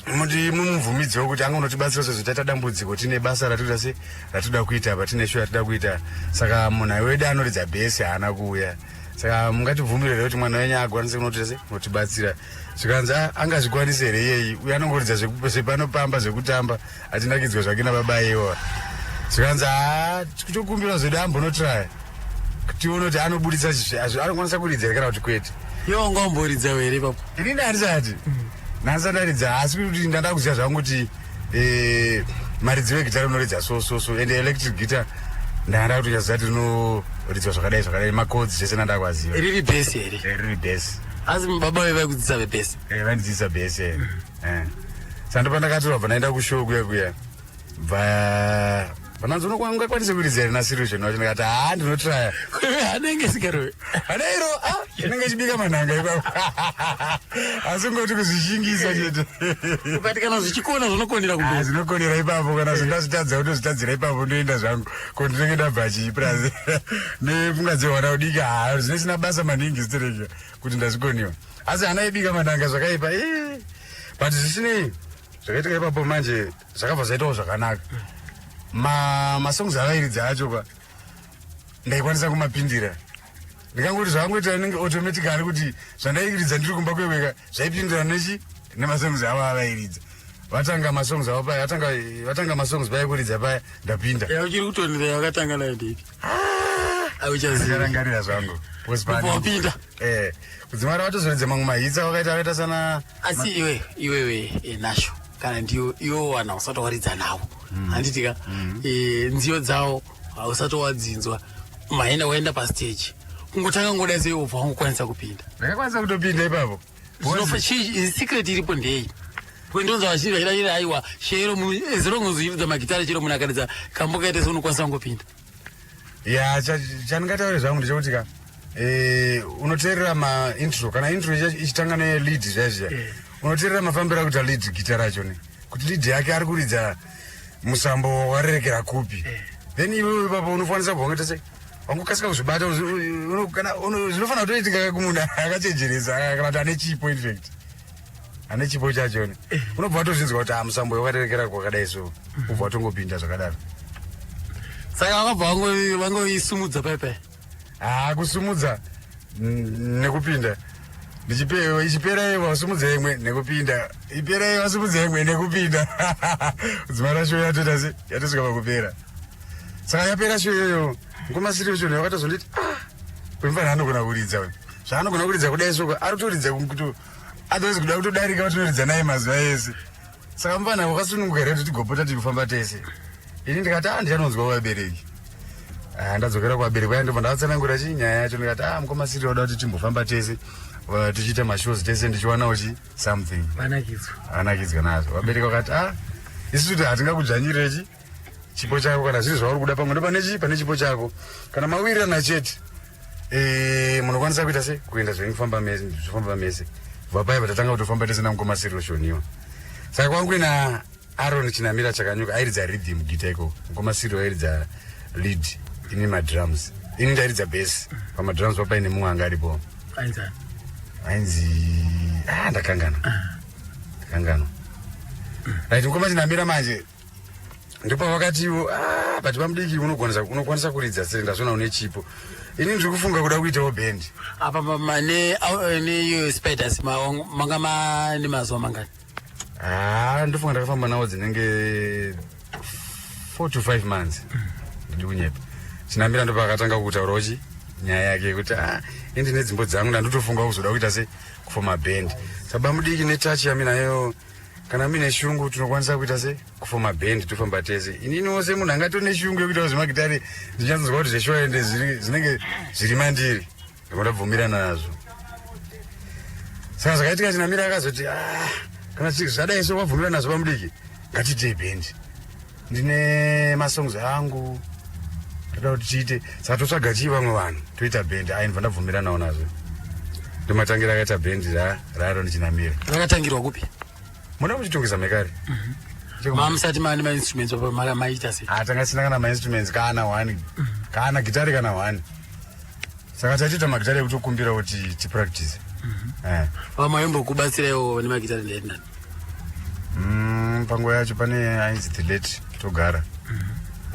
muti mumubvumidzewo kuti angonotibatsira sezvo taita dambudziko, tine basa ratinoita se ratoda kuita apa, tine show yatoda kuita. Saka munhu wedu anoridza bass haana kuuya, saka mungatibvumire here kuti mwana wenyu agwanise kunotiita se kunotibatsira? Zvikanzi, "Ah, angazvikwanise here iyeyi uyo anongoridza zvepanopamba zvekutamba achinakidzwa zvake nababa iwa?" Zvikanzi, "Ha, tokumbira zvedu ambonotraya tione kuti anobudisa anokwanisa kuridza here kana kuti kwete." Iwe wanga wamboridza here ipapo? Inini handisati, nhasi ndaridza, asi kuti ndanda kuziva zvangu kuti maridziro egitari unoridza so so so, and electric guitar ndanga kutochaziva kuti rinoridzwa zvakadai zvakadai, machords zvese ndanda kwaziva. Riri bass here? Riri bass. Asi baba ve vaikudzidzisa vebass? Vandidzidzisa bass. Saka ndopandakatorwa, bva ndaenda kushow kuya kuya, bva vananzi, "Ungakwanise kuridza here nasolution wacho?" Ndikati, "Haa, ndinotraya." Anenge sikarove. Adairo, ah, inenge ichibika manhanga ipapo, asi ngoti kuzvishingisa chete. Ukati kana zvichikona zvinokonera Ah, kumberi. Zvinokonera ipapo. Kana zvindazvitadza, kutozvitadzira ipapo, ndoenda zvangu ko ndinenge ndabva chii plus nepfungwa dzehwana udiki. Ha, zvinosina basa maningi zitereka kuti ndazvikoniwa, asi hana ibika manhanga zvakaipa. But zvisinei, zvakaitika ipapo manje zvakabva zvaitawo zvakanaka. Masongs avairidza acho ka, ndaikwanisa kumapindira. Ndikangoti zvakangoita inenge automatically kuti zvandairidza ndiri kumba kweweka zvaipindira nechi nemasongs avo avairidza. Vatanga masongs avo paya, vatanga masongs paya kuridza paya, ndapinda. Ya, uchiri kutonera yakatanga nayo ndeipi? Auchazivi? Ndarangarira zvangu. Because Wapinda. Kudzimara vatozoridza mamwe mahits avakaita, akaita sana. Asi iwe iwewe Nasho, kana ndiyo iwe wana usati waridza navo, handiti ka? Nziyo dzavo hausati wadzinzwa, maenda waenda pastage, kungotanga ngoda sei ubva wangokwanisa kupinda? Ndakakwanisa kutopinda ipapo. Secret iripo ndei? Ndonzwa vachiri vachida, aiwa, chero as long as uchiridza magitare, chero munhu akaridza kambo kaita seunokwanisa kungopinda. Ya, chandingataure zvangu ndechekuti ka unoteerera maintro, kana intro ichitanga nelead zviya zviya, unoteerera mafambiro akuita lead gita racho, ne kuti lead yake ari kuridza musambo warerekera kupi. Then iwewe ipapo unofanisa kubva wangoita sei, wangokasika kuzvibata. Zvinofanira kutoitika kumunhu akachenjeresa kana kuti ane chipo. In fact, ane chipo chachone unobva watozvinzwa kuti, ah, musambo wakarerekera kwakadai, so ubva watongopinda zvakadaro. Saka vakabva vangoisumudza pai pai? Ha, kusumudza nekupinda. Ichipera iye wasumudza imwe nekupinda, ipera iye wasumudza imwe nekupinda, kudzimara show yatoita se yatosvika pakupera. Saka yapera show iyoyo, ngoma siri wakatozonditi, "Ah, wemfana anogona kuridza uyu, zvaanogona kuridza kudai soko ari kutoridza kuti otherwise kuda kutodarika watinoridza naye mazuva ese. Saka mufana wakasununguka here kuti tigopota tichifamba tese?" Ini ndikati, "A, ndichanonzwa kuvabereki." Ah, ndadzokera kuvabereki vaya, ndobva ndavatsanangura chi nyaya yacho. Ndikati, "Ah, mukoma Siri wada kuti timbofamba tese, tichiita mashows tese, ndichiwanawo chi something." Vanakidzwa? Anakidzwa nazvo. Vabereki vakati, "Ah, isusu kuti hatingakudzvanyirire chi chipo chako kana zviri zvauri kuda. Pamwe ndopane chi pane chipo chako. Kana mawirirana chete, munokwanisa kuita se kuenda zvenyu, kufamba mese, zvofamba mese." Bva paya patatanga kutofamba tese namukoma Siri Shoniwa. Saka kwangu ina Aron Chinamira Chakanyuka airidza rhythm guitar ikoko, mukoma Siri airidza lead, ini madrums, ini ndairidza bass. Pamadrums papaine mumwe anga aripo. Ainzani? Ainzi, ah, ndakangana. Ndakanganwa. Right, mukoma Chinamira manje ndopavakatiwo, ah, but pamudiki unogwanisa unokwanisa kuridza sere, ndazvona une chipo. Ini ndiri kufunga kuda kuitawo bhendi. Apa neiyo Spiders manga mane mazuva mangani? Ah, ndofunga ndakafamba nawo dzinenge 4 to 5 months, ndidi kunyepa. Chinamira ndopakatanga kutaurawo chi nyaya yake yekuti, ah, ini ndine dzimbo dzangu, ndandotofunga kuzoda kuita se kufoma bhendi. Saba mudiki netachi yaminayo, kana mine shungu tinokwanisa kuita se kufoma bhendi, tofamba tese. Ininiwo semunhu angatone shungu yekuitawo zvemagitare, ndichanzwa kuti zveshuwa ende zvinenge zviri mandiri, ndiko ndabvumirana nazvo. Saka zvakaitika, Chinamira akazoti, ah, kana zvadai so, wabvumirana nazvo pamudiki, ngatiitei bhendi. Ndine masongs angu ndoda kuti tiite, saka totsvaga chii vamwe vanhu toita bhendi. Ai, ndibva ndabvumiranawo nazvo. Ndomatangira akaita bhendi raAron Chinamira. Rakatangirwa kupi? Muna muchitungisa mekare. Mamusati maane mainstruments apa maita sei? Ah, tanga sina kana mainstruments kana one, kana gitari kana one. Saka tachita magitari ekutokumbira kuti tipractice. Vamwe vaimbokubatsiraiwo nemagitari ndeenani? Panguva yacho pane ainzi the late Togara,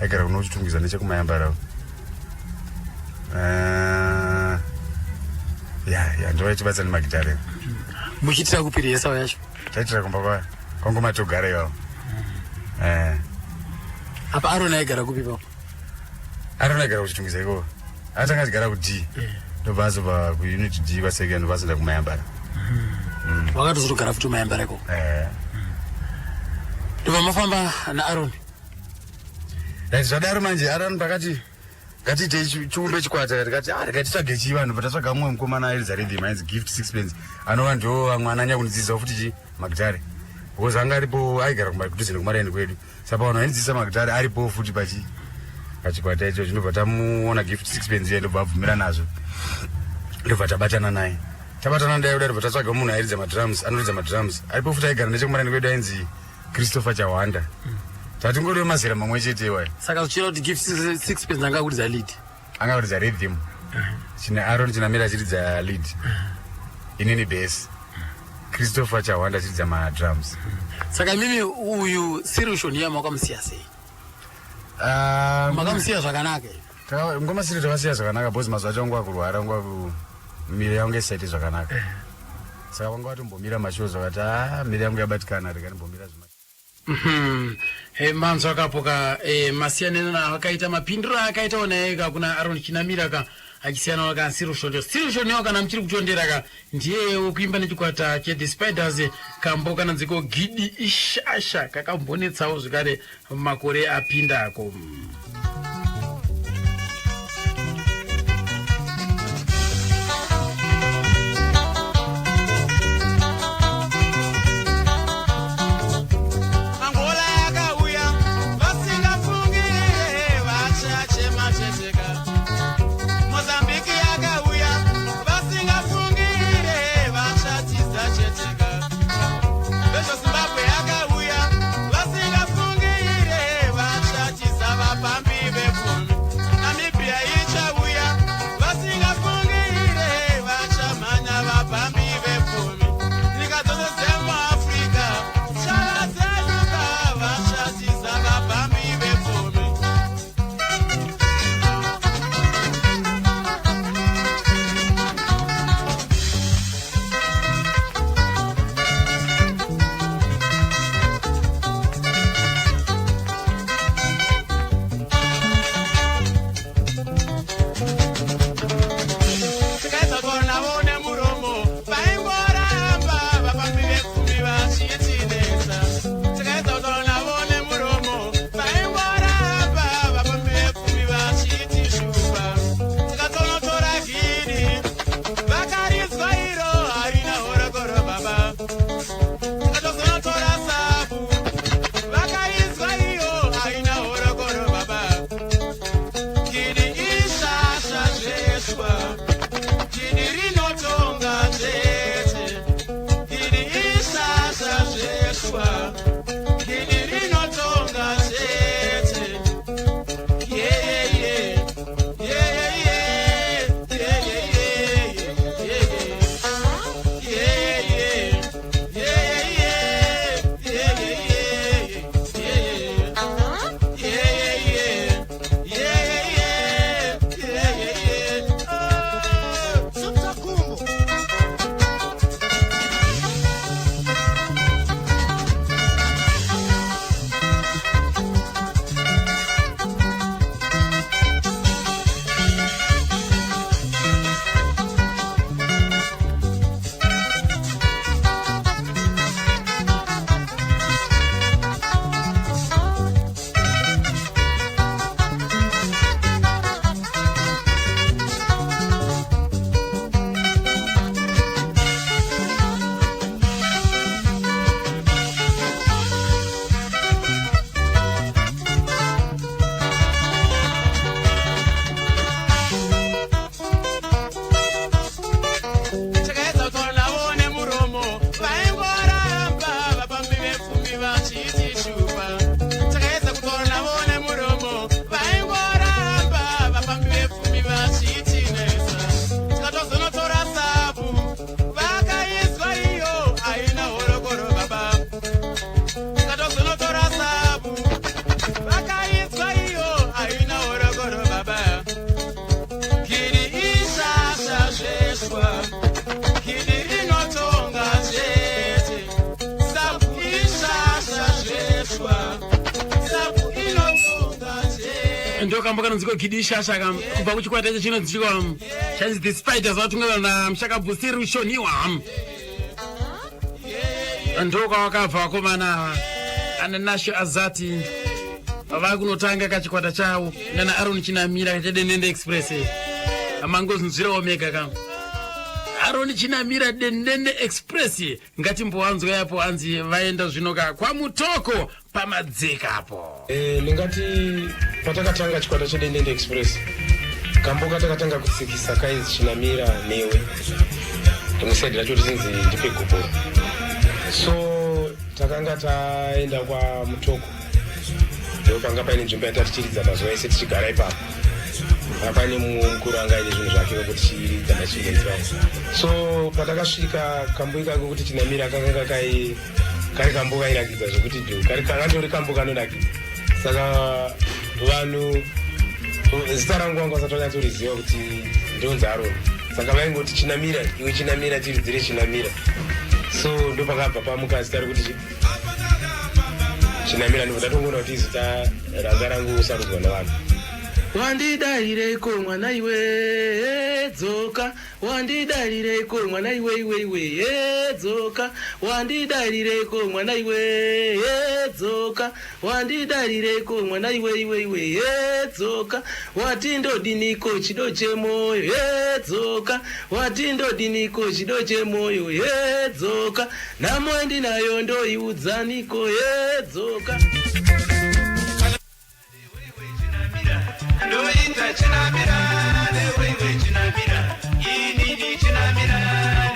aigara kuno kuchitungwiza nechekumayambara. Ya, ndovaitibatsa nemagitari. Muchiitira kupi rehearsal yacho? Taitira kumba kwangoma Togara ivavo. Apa Aron aigara kupi papo? Aron aigara kuchitungwiza ikoko. Atanga achigara kuD, ndobva azobva kuunit D kwasecond, ndobva azoenda kumayambara. Wakatozotogara futi kumayambara ikoko? Eh. Ndobva mafamba naAron. Right, zvadaro manje Aron pakati ngatiitei chiumbe chikwata, tikati, ah, rikatitsvage chii vanhu. Patatsvaga mumwe mukomana airidza rhythm ainzi Gift Sixpence, anova ndo vamwe ananya kundidzidzisawo futi chi magitare, because anga aripo, aigara kudhuze nekumaraini kwedu. Saka vanhu vaindidzidzisa magitare aripo futi pachikwata icho. Ndobva tamuona Gift Sixpence iye, ndobva abvumira nazvo, ndobva tabatana naye. Tabatana naye kudai, ndobva tatsvaga munhu airidza madrums, anoridza madrums, aripo futi, aigara nechekumaraini kwedu, ainzi Christopher Chawanda. Tatingoriwo mazera mamwe chete iwayo. Saka zvichireva kuti Gift Sixpence anga akuridza lead? Anga kuridza rhythm, chine Aron Chinamira achiridza lead, inini bass, Christopher Chawanda achiridza madrums. Saka imimi uyu Solution iya makamusiya sei? Ah, Makamusiya zvakanaka here? Ngoma siri takasiya zvakanaka, because mazuva acho angu akurwara, angu miri yangu isaite zvakanaka, saka vanga vatombomira mashows, vakati, a miri yangu yabatikana, rega ndimbomira zvima. Manzwa kapo ka masiyaniro akaita, mapindiro akaitawo naye ka kuna Aron Chinamira ka, achisiyanawo ka Solution. Solution yawo, kana muchiri kutondera ka, ndiye wekuimba nechikwata cheThe Spiders, kambo kananziko Gidi Ishasha, kakambonetsawo zvekare makore apindako. Angola yakauya vasingafungire, vachachema-cheteka. Mozambiki yakauya vasingafungire, vachatiza cheteka. Vezvo Zimbabwe yakauya vasingafungire, vachatiza vapambi. Ndokambo kanonziko Gidi Shasha kam kubva kuchikwata icho chinonzikwa chanzi The Spiders, vatungamira namushakabvu Rushoniwa. Ndokwavakabva vakomana ava, ana Nasho Azati, vakunotanga kachikwata chavo nana Aron Chinamira kacheDendende Express. Mangozvinzwirawo mega kam Aron Chinamira, Dendende Express. Ngatimbowanzwa yapo anzi vaenda zvinoka kwaMutoko pamadzekapo. Ndingati patakatanga chikwata cheDendende Express, kambo katakatanga kutsikisa kainzi Chinamira Newe, rimwe side racho richinzi Ndipe Gupuro. So takanga taenda kwaMutoko, ndo panga paine nzvimbo yatatichiridza mazuva ese tichigara ipapo. Panga paine mumwe mukuru anga aine zvinhu zvake wekuti tichiridza machingenzi vavo. So patakasvika, kambo ikako kuti Chinamira kakanga kai kari kambo kairakidza zvekuti dhu, kari kakatori kambo kanonakidza. Saka vanhu zita rangu vanga vasati vanyatsoriziva kuti ndonzi Aron, saka vaingoti, "Chinamira iwe, Chinamira, tiridzire Chinamira." So ndo pakabva pamuka zita rekuti Chinamira, ndobva tatongoona kuti izita ranga rangu sarudzwa nevanhu. Wandidarireiko mwana iwe? Dzoka. Wandidarireiko mwana iwe, iwe, iwe? Dzoka. Wandidarireiko mwana iwe? Dzoka. Wandidarireiko mwana iwe, iwe, iwe? Dzoka. Wati ndodiniko chido chemoyo? Dzoka. Wati ndodiniko chido chemoyo? Dzoka. Nhamo ndinayo, ndoiudzaniko? Dzoka. Ndoita Chinamira neweiwe, Chinamira inini, Chinamira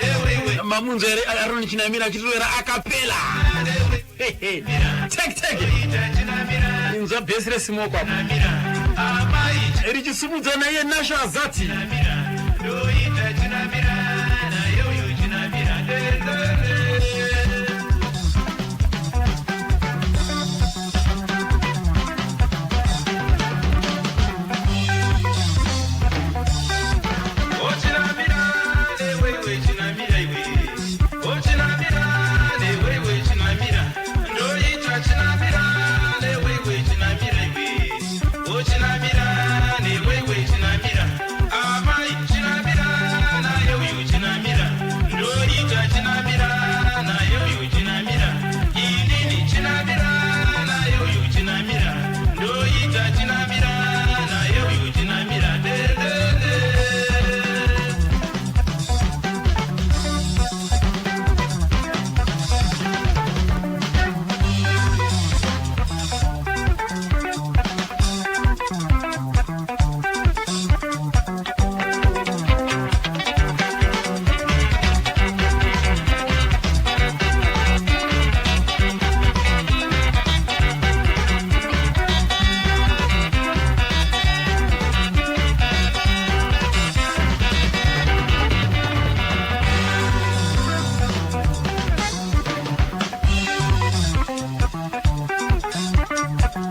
neweiwe. Mamunzwa here Aron Chinamira achitovera acapella? Tek tek, inzwa bhesi resimoko apo richisumudza naiye Nasho Azati. Ndoita Chinamira nayoyo, Chinamira dendere. Ochinamira neweiwe, Chinamira iwe, Ochinamira neweiwe, Chinamira. Ndoita Chinamira neweiwe, Chinamira iwe, Ochinamira neweiwe, Chinamira amai, Chinamira nayoyo, Chinamira. Ndoita Chinamira nayoyo, Chinamira inini, Chinamira nayoyo, Chinamira. Ndoita Chinamira nayoyo, Chinamira dendende.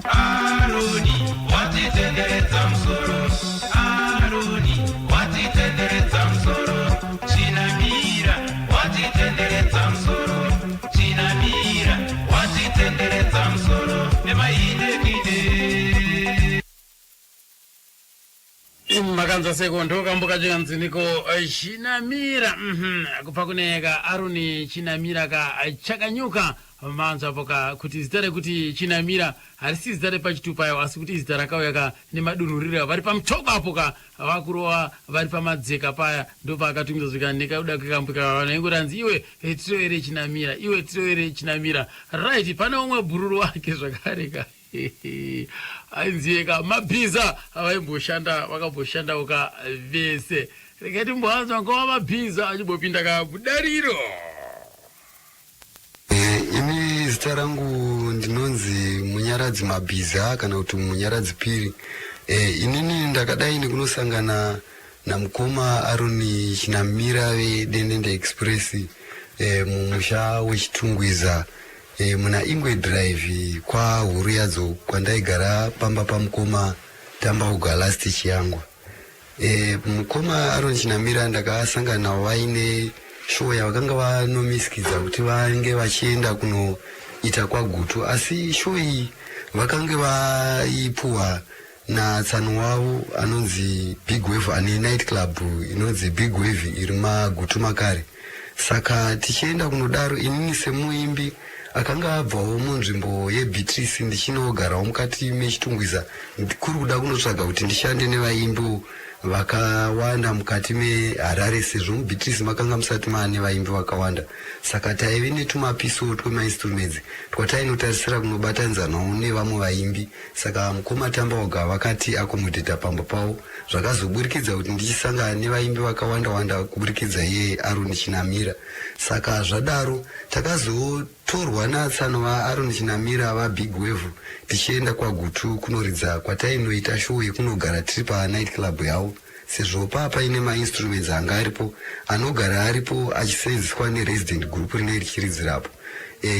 Aroni watitenderedza musoro, Aroni watitenderedza musoro, Chinamira watitenderedza musoro, Chinamira watitenderedza musoro nemaidekide. Makanzwa seko ndokambo kacho kanziniko Chinamira, kubva kune ka Aroni Chinamira ka Chakanyuka. Manzwapo ka kuti zita rekuti Chinamira harisi zita repachitupa ayo, asi kuti izita rakauya ka nemadunhuriro vari pamutoko apo ka vakurova vari pamadzeka paya, ndopaakatumidzwa zvika nekakuda kwekambo ka vanhu vaingoranzi, "Iwe, tirovere Chinamira, iwe, tirovere Chinamira." Right, pane umwe bhururu wake zvakare ka ainziyeka Mabhiza, vaimboshanda, vakamboshandawo ka vese. Regai timboanzwa ngova Mabhiza achimbopinda ka budariro. Ini zita rangu ndinonzi Munyaradzi Mabhiza kana kuti Munyaradzi Piri. Inini ndakadai nekunosangana namukoma Aroni Chinamira veDendende Express mumusha weChitungwiza, muna Ingwe Drive kwaHuru yadzo, kwandaigara pamba pamukoma Tambauga Last Chiyangwa. Mukoma Aron Chinamira ndakasangana navo vaine show yavakanga vanomisikidza kuti vange vachienda kunoita kwaGutu, asi show iyi vakange vaipuwa. natsano wavo anonzi Big Wave, ane night club inonzi Big Wave iri maGutu makare. Saka tichienda kunodaro, inini semuimbi akanga abvawo munzvimbo yeBeatrice ndichinogarawo mukati meChitungwiza, kuri kuda kunotsvaga kuti ndishande nevaimbi vakawanda mukati meHarare, sezvo muBeatrice makanga musati maane vaimbi vakawanda. Saka taive netumapiso twemainstruments twatainotarisira kunobatanidzanawo nevamwe vaimbi. Saka mukoma Tambaoga vakati akomodheta pamba pavo, zvakazoburikidza kuti ndichisangana nevaimbi vakawanda wanda kuburikidza iye Aroni Chinamira. Saka zvadaro takazotorwa natsano vaAroni Chinamira, vaBig Wave, tichienda kwaGutu kunoridza kwatainoita show yekunogara tiri panight club yavo, sezvo paa paine mainstruments anga aripo, anogara aripo achisenzeswa neresident group rinenge richiridzirapo.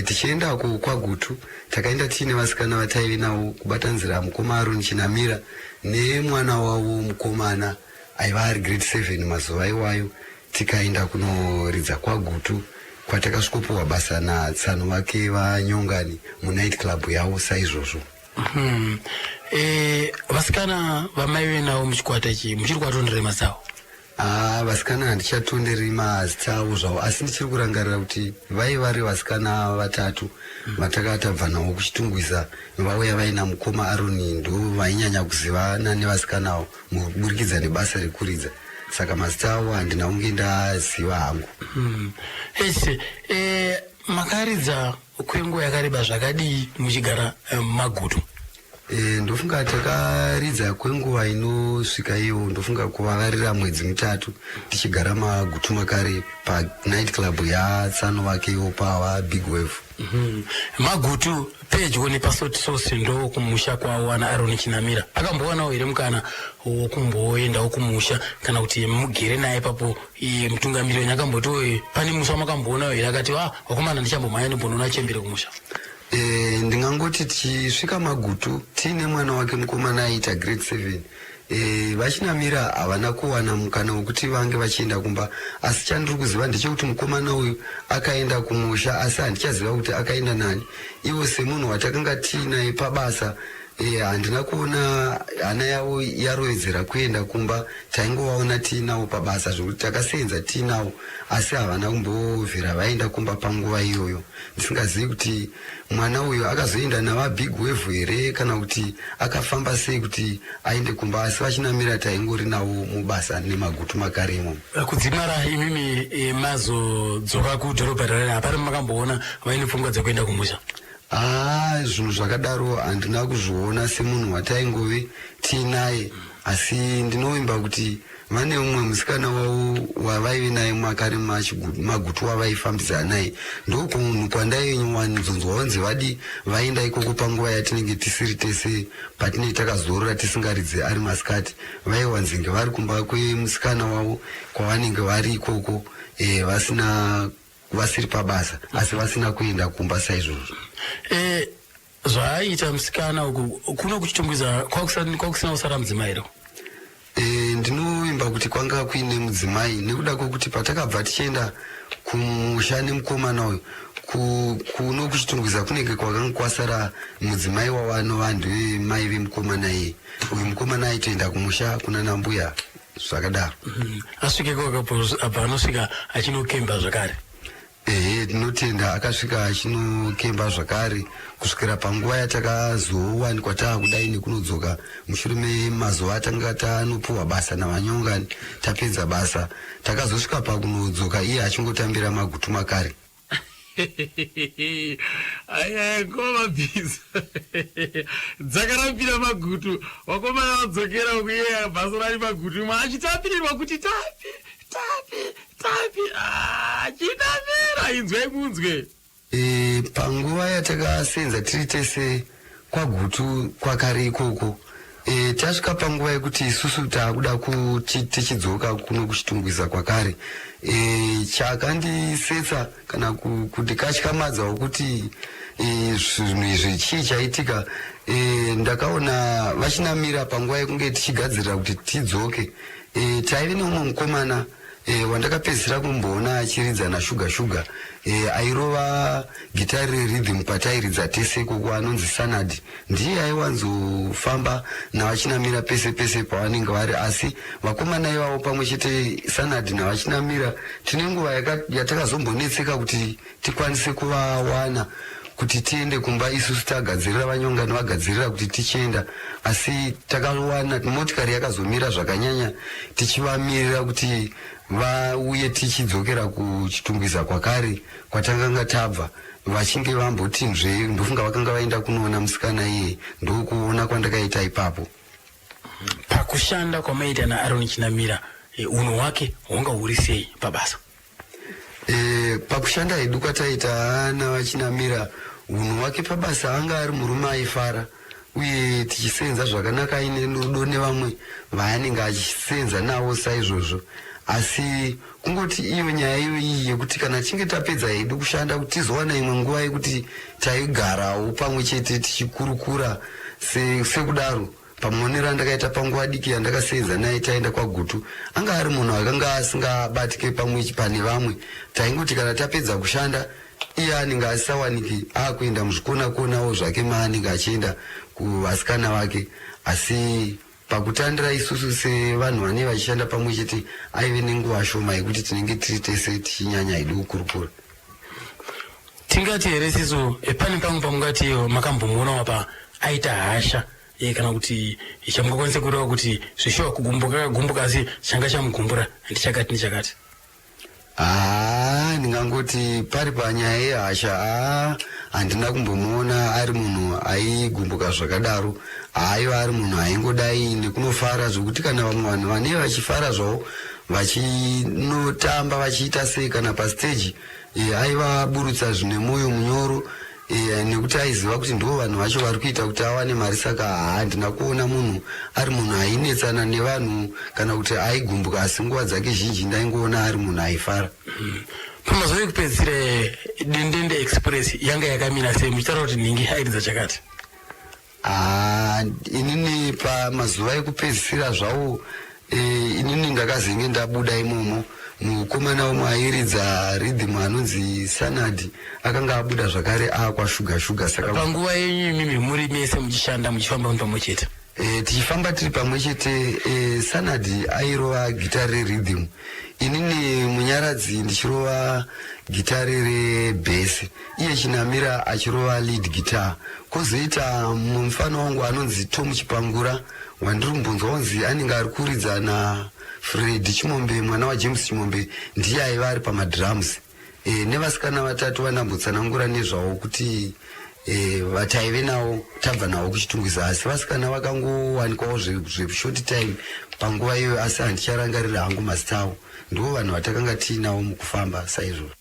Tichiendako kwaGutu takaenda tiine vasikana vataive navo, kubatanzira mukoma Aroni Chinamira nemwana wavo mukomana aiva ari grade 7 mazuva iwayo. Tikaenda kunoridza kwaGutu, kwatakasvikopiwa basa natsano vake vaNyongani munight club yavo saizvozvo. Vasikana vamaive navo muchikwata ichi, muchiri kuvatondera mazita avo? Haa, vasikana handichatonderi mazita avo zvavo, asi ndichiri kurangarira kuti vaiva vari vasikana vatatu vataka tabva navo kuChitungwiza, vauya vaina mukoma Aroni. Ndo vainyanya kuzivana nevasikana avo mukuburikidza nebasa rekuridza, saka mazita avo handina kunge ndaziva hangu. Ese makaridza kwenguva yakareba zvakadii muchigara muMagutu? Ndofunga takaridza kwenguva inosvika iyo, ndofunga kuvavarira mwedzi 3 tichigara maGutu makare panight club yatsano vake iwo pava Big Wave. Magutu pedyo nepaSalt Source ndo kumusha kwavo ana Aroni Chinamira. Akambowanawo here mukana wokumboendawo kumusha, kana kuti mugere naye papo iye mutungamiri wenyu akamboti pane musi wamakamboonawo here akati, "A vakomana, ndichambomhanya ndimbonoona chembere kumusha"? Ndingangoti tichisvika Magutu tiine mwana wake mukomana aiita grade 7, vaChinamira havana kuwana mukana wekuti vange vachienda kumba, asi chandiri kuziva ndechekuti mukomana uyu akaenda kumusha, asi handichaziva kuti akaenda nani. Ivo semunhu watakanga tiinaye pabasa, handina kuona hana yavo yarovedzera kuenda kumba. Taingovaona tiinavo pabasa, zvokuti takasenza tiinavo, asi havana kumbobvira vaenda kumba panguva iyoyo. Ndisingazivi kuti mwana uyu akazoenda navaBig Wave here kana kuti akafamba sei kuti aende kumba, asi vaChinamira taingori navo mubasa nemaGutu makare imomo. Kudzimara imimi mazodzoka kudhorobha rarari, hapari makamboona vaine pfungwa dzekuenda kumusha? Haa, zvinhu zvakadaro handina kuzviona semunhu wataingove tiinaye, asi ndinovimba kuti vane umwe musikana wavo wavaive naye makare Magutu wavaifambidzana naye. Ndokunhu kwandaiwanzonzwa vanzi vadi vaenda ikoko panguva yatinenge tisiri tese, patinenge takazorora tisingaridzi ari masikati. Vaiwanzenge vari kumba kwemusikana wavo kwavanenge vari ikoko, vasina vasiri pabasa, asi vasina kuenda kumba saizvozvo. Zvaaita musikana uku kuno kuChitungwiza, kwakusina kusara mudzimai here? Ndinovimba kuti kwanga kuine mudzimai, nekuda kwekuti patakabva tichienda kumusha nemukomana uyu kuno kuChitungwiza, kunenge kwakanga kwasara mudzimai wavanova ndevemai vemukomana iye. Uyu mukomana aitoenda kumusha kuna nambuya zvakadaro. Asvikeko abva anosvika achinokemba zvakare? Ehe, tinotenda, akasvika achinokemba zvakare kusvikira panguva yatakazowanikwa taakudai nekunodzoka mushure memazuva atanga tanopiwa basa naVaNyongani. Tapedza basa takazosvika pakunodzoka iye achingotambira Magutu makare. Aya ngoma bhiza dzakarambira Magutu, vakomana vadzokera uku, iye basa rari Magutu mwe achitambirirwa kuti tapi tapi tapi. Ah, Chinamira, inzwai munzwe. Panguva yatakasenza tiri tese kwaGutu kwakare ikoko, tasvika panguva yekuti isusu taakuda kuti tichidzoka kuno kuChitungwiza kwakare, chakandisetsa kana kundikatyamadzawo kuti zvinhu izvi chii chaitika, ndakaona vaChinamira panguva yekunge tichigadzirira kuti tidzoke, taive neumwe mukomana wandakapedzisira kumboona achiridza naShuga Shuga. e, airova gitari rerhythm kwatairidza tese ikoko anonzi Sanad, ndiye aiwanzofamba naVaChinamira pese pese pavanenge vari. Asi vakomana ivavo pamwe chete Sanad naVaChinamira, tine nguva yatakazombonetseka kuti tikwanise kuvawana kuti tiende kumba isusu tagadzirira, vanyongani vagadzirira kuti tichienda, asi takawana motikari yakazomira zvakanyanya tichivamirira kuti vauye tichidzokera kuChitungwiza kwakare kwatakanga tabva. Vachinge vamboti nzve, ndofunga vakanga vaenda kunoona musikana iye, ndokuona kwandakaita ipapo. Pakushanda kwamaita naAron Chinamira, unhu hwake hwanga huri sei pabasa? Pakushanda hedu kwataita naVaChinamira, unhu hwake pabasa, anga ari murume aifara uye tichisenza zvakanaka, aine rudo nevamwe vaanenge achisenza navo saizvozvo. Asi kungoti iyo nyaya iyoyi yekuti kana tichinge tapedza hedu kushanda, kuti tizowana imwe nguva yekuti taigarawo pamwe chete tichikurukura sekudaro. Pamuonero andakaita panguva diki yandakasenza naye taenda kwaGutu, anga ari munhu akanga asingabatike pamwe pane vamwe. Taingoti kana tapedza kushanda, iye anenge asisawaniki, akuenda muzvikona konawo zvake maanenge achienda kuvasikana vake. Asi pakutandira isusu sevanhu vanenge vachishanda pamwe chete, aive nenguva shoma yekuti tinenge tiri tese tichinyanya hedu kukurukura. Tingati here sisu pane pamwe pamungati makambomuonawo apa aita hasha, kana kuti chamungakwanisa kureva kuti zvishuwa kugumbuka akagumbuka, asi changa chamugumbura ndichakati nechakati? Haa, ndingangoti pari panyaya yehasha, haa, handina kumbomuona ari munhu aigumbuka zvakadaro. Aiva ari munhu aingodai nekunofara zvokuti kana vamwe vanhu vanee vachifara zvavo vachinotamba vachiita sei kana pasiteji, aivaburutsa zvine mwoyo munyoro, nekuti aiziva kuti ndivo vanhu vacho vari kuita kuti awane mari. Saka handina kuona munhu ari munhu ainetsana nevanhu kana kuti aigumbuka, asi nguva dzake zhinji ndaingoona ari munhu aifara. Pamazuva ekupedzisira, Dendende Express yanga yakamira sei, muchitaura kuti nhingi airidza chakati? Haa, inini pamazuva ekupedzisira zvawo, inini ndakazenge ndabuda imomo. Mukomana umwe airidza rhythm anonzi Sanadi akanga abuda zvakare aakwaShuga Shuga, saka Panguva yenyu imimi muri mese muchishanda, muchifamba muri pamwe chete? Tichifamba tiri pamwe chete, Sanadi airova gitari rerhythm, inini Munyaradzi ndichirova gitari rebhesi, iye Chinamira achirova lead guitar, kwozoita mumwe mufana wangu anonzi Tom Chipangura wandiri kumbonzwa kunzi anenge ari kuridza naFredi Chimombe, mwana waJames Chimombe, ndiye aiva ari pamadrums, nevasikana vatatu vandambotsanangura nezvavo kuti vataive navo tabva navo kuChitungwiza. Asi vasikana vakangowanikwawo zveshort time panguva iyoyo, asi handicharangarira hangu mazita avo. Ndivo vanhu vatakanga tiinavo mukufamba saizvozvo.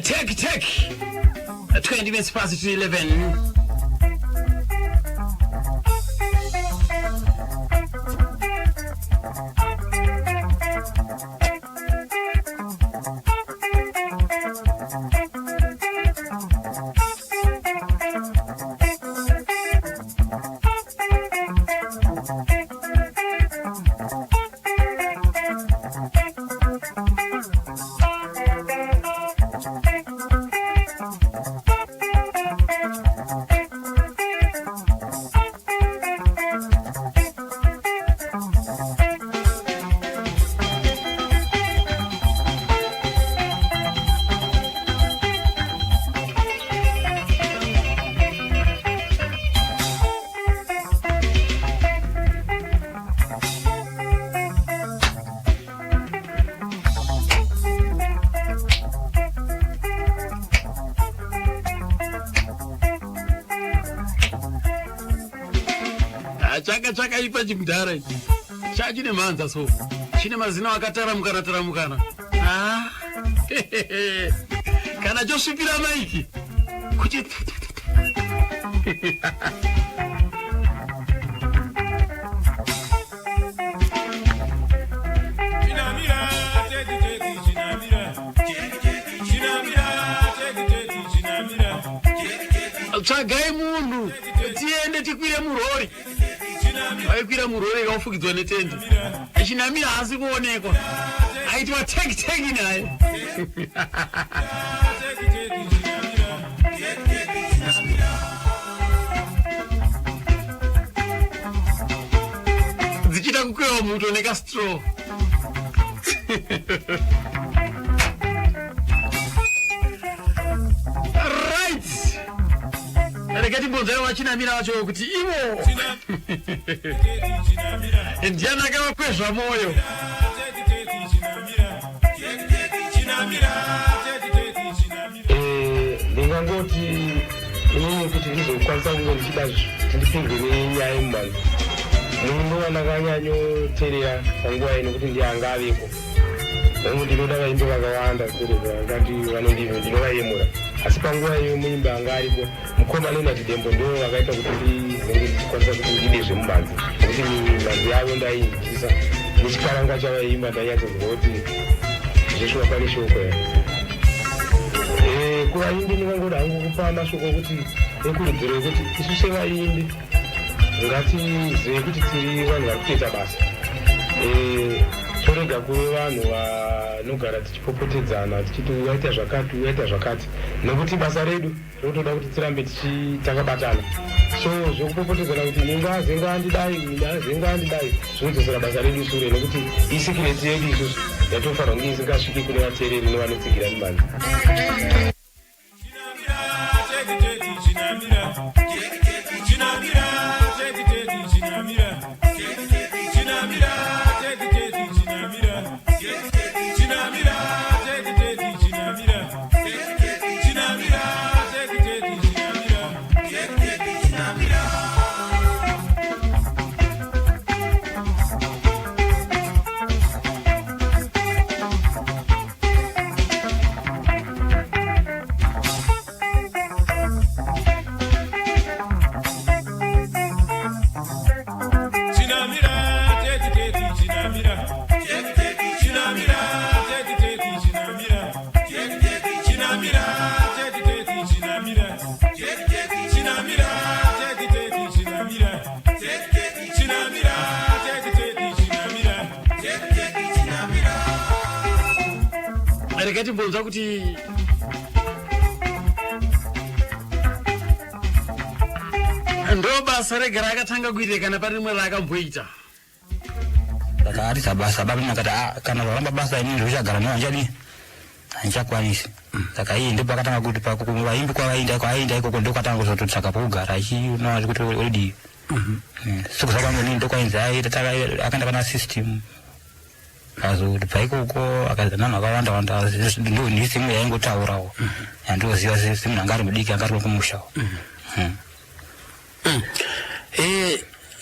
Take, take. 20 minutes past to 11. Chaka chakaipa chimudhara ichi, chachine mhanza so, chine mazino akataramukana taramukana. Ah. Kana chosvipira maiki kuti Chinamira, teti teti, chinamira. Chinamira, teti teti, chinamira. Tsvagai munhu tiende tikwire murori. Vaikwira murori ikafukidzwa netende. Chinamira haasi kuonekwa. Aitwa teki teki naye. Dzichiita kukwewa muto nekastraw. Right. Rega timbonzwai vachinamira vacho kuti ivo ndiani akavakwezva mwoyo. Ndingangoti inini kuti ndizokwanisa kunge ndichida kuti ndipindwe nenyaya yemumhanzi, muimbi wandakanyanyoteerera panguva ino kuti ndiye anga avepo. Hongu, ndinoda vaimbi vakawanda ngati ndinovayemura, asi panguva iyo muimbi anga aripo mukoma Leonard Dembo, ndo vakaita kuti ndizenge ndichikwanisa kuti ndide zvemumhanzi, nekuti mimhanzi yavo ndainzwisisa nechikaranga chavaimba, ndainyatsoziva kuti zveshuwa pane shoko here. Kuvaimbi ndingangoda hangu kupa mashoko ekuti ekurudziro yekuti isu sevaimbi ngatizive kuti tiri vanhu vari kutoita basa. Torega kuve vanhu vanogara tichipopotedzana tichiti uyaita zvakati, uyaita zvakati, nekuti basa redu rinotoda kuti tirambe takabatana. So zvekupopotedzana kuti ningaze ngandidai, ningaze ngandidai, zvinodzosera basa redu sure, nekuti isecret yedu isusu yatofanira kunge isingasviki kune vateereri nevanotsigira mimhanzi. Rega timbonzwa kuti ndo basa rega raakatanga kuita kana pane rimwe raakamboita. Saka arisa basa baba akati, "Ah, kana varamba basa, inini zvochagara nawo handichadi, handichakwanisi." Saka iye ndipo akatanga kuti vaimbi kwavainda ikoko ndokwatanga kuzototsvaka pokugara, achiona kuti odii. Sikuza kwangu inini ndokwainzi aita akaenda pana system, azobva ikoko akaza nanhu akawanda wanda. Ndo ndisimwe yaingotaurawo yandoziva semunhu anga ari mudiki, anga ari kumushawo.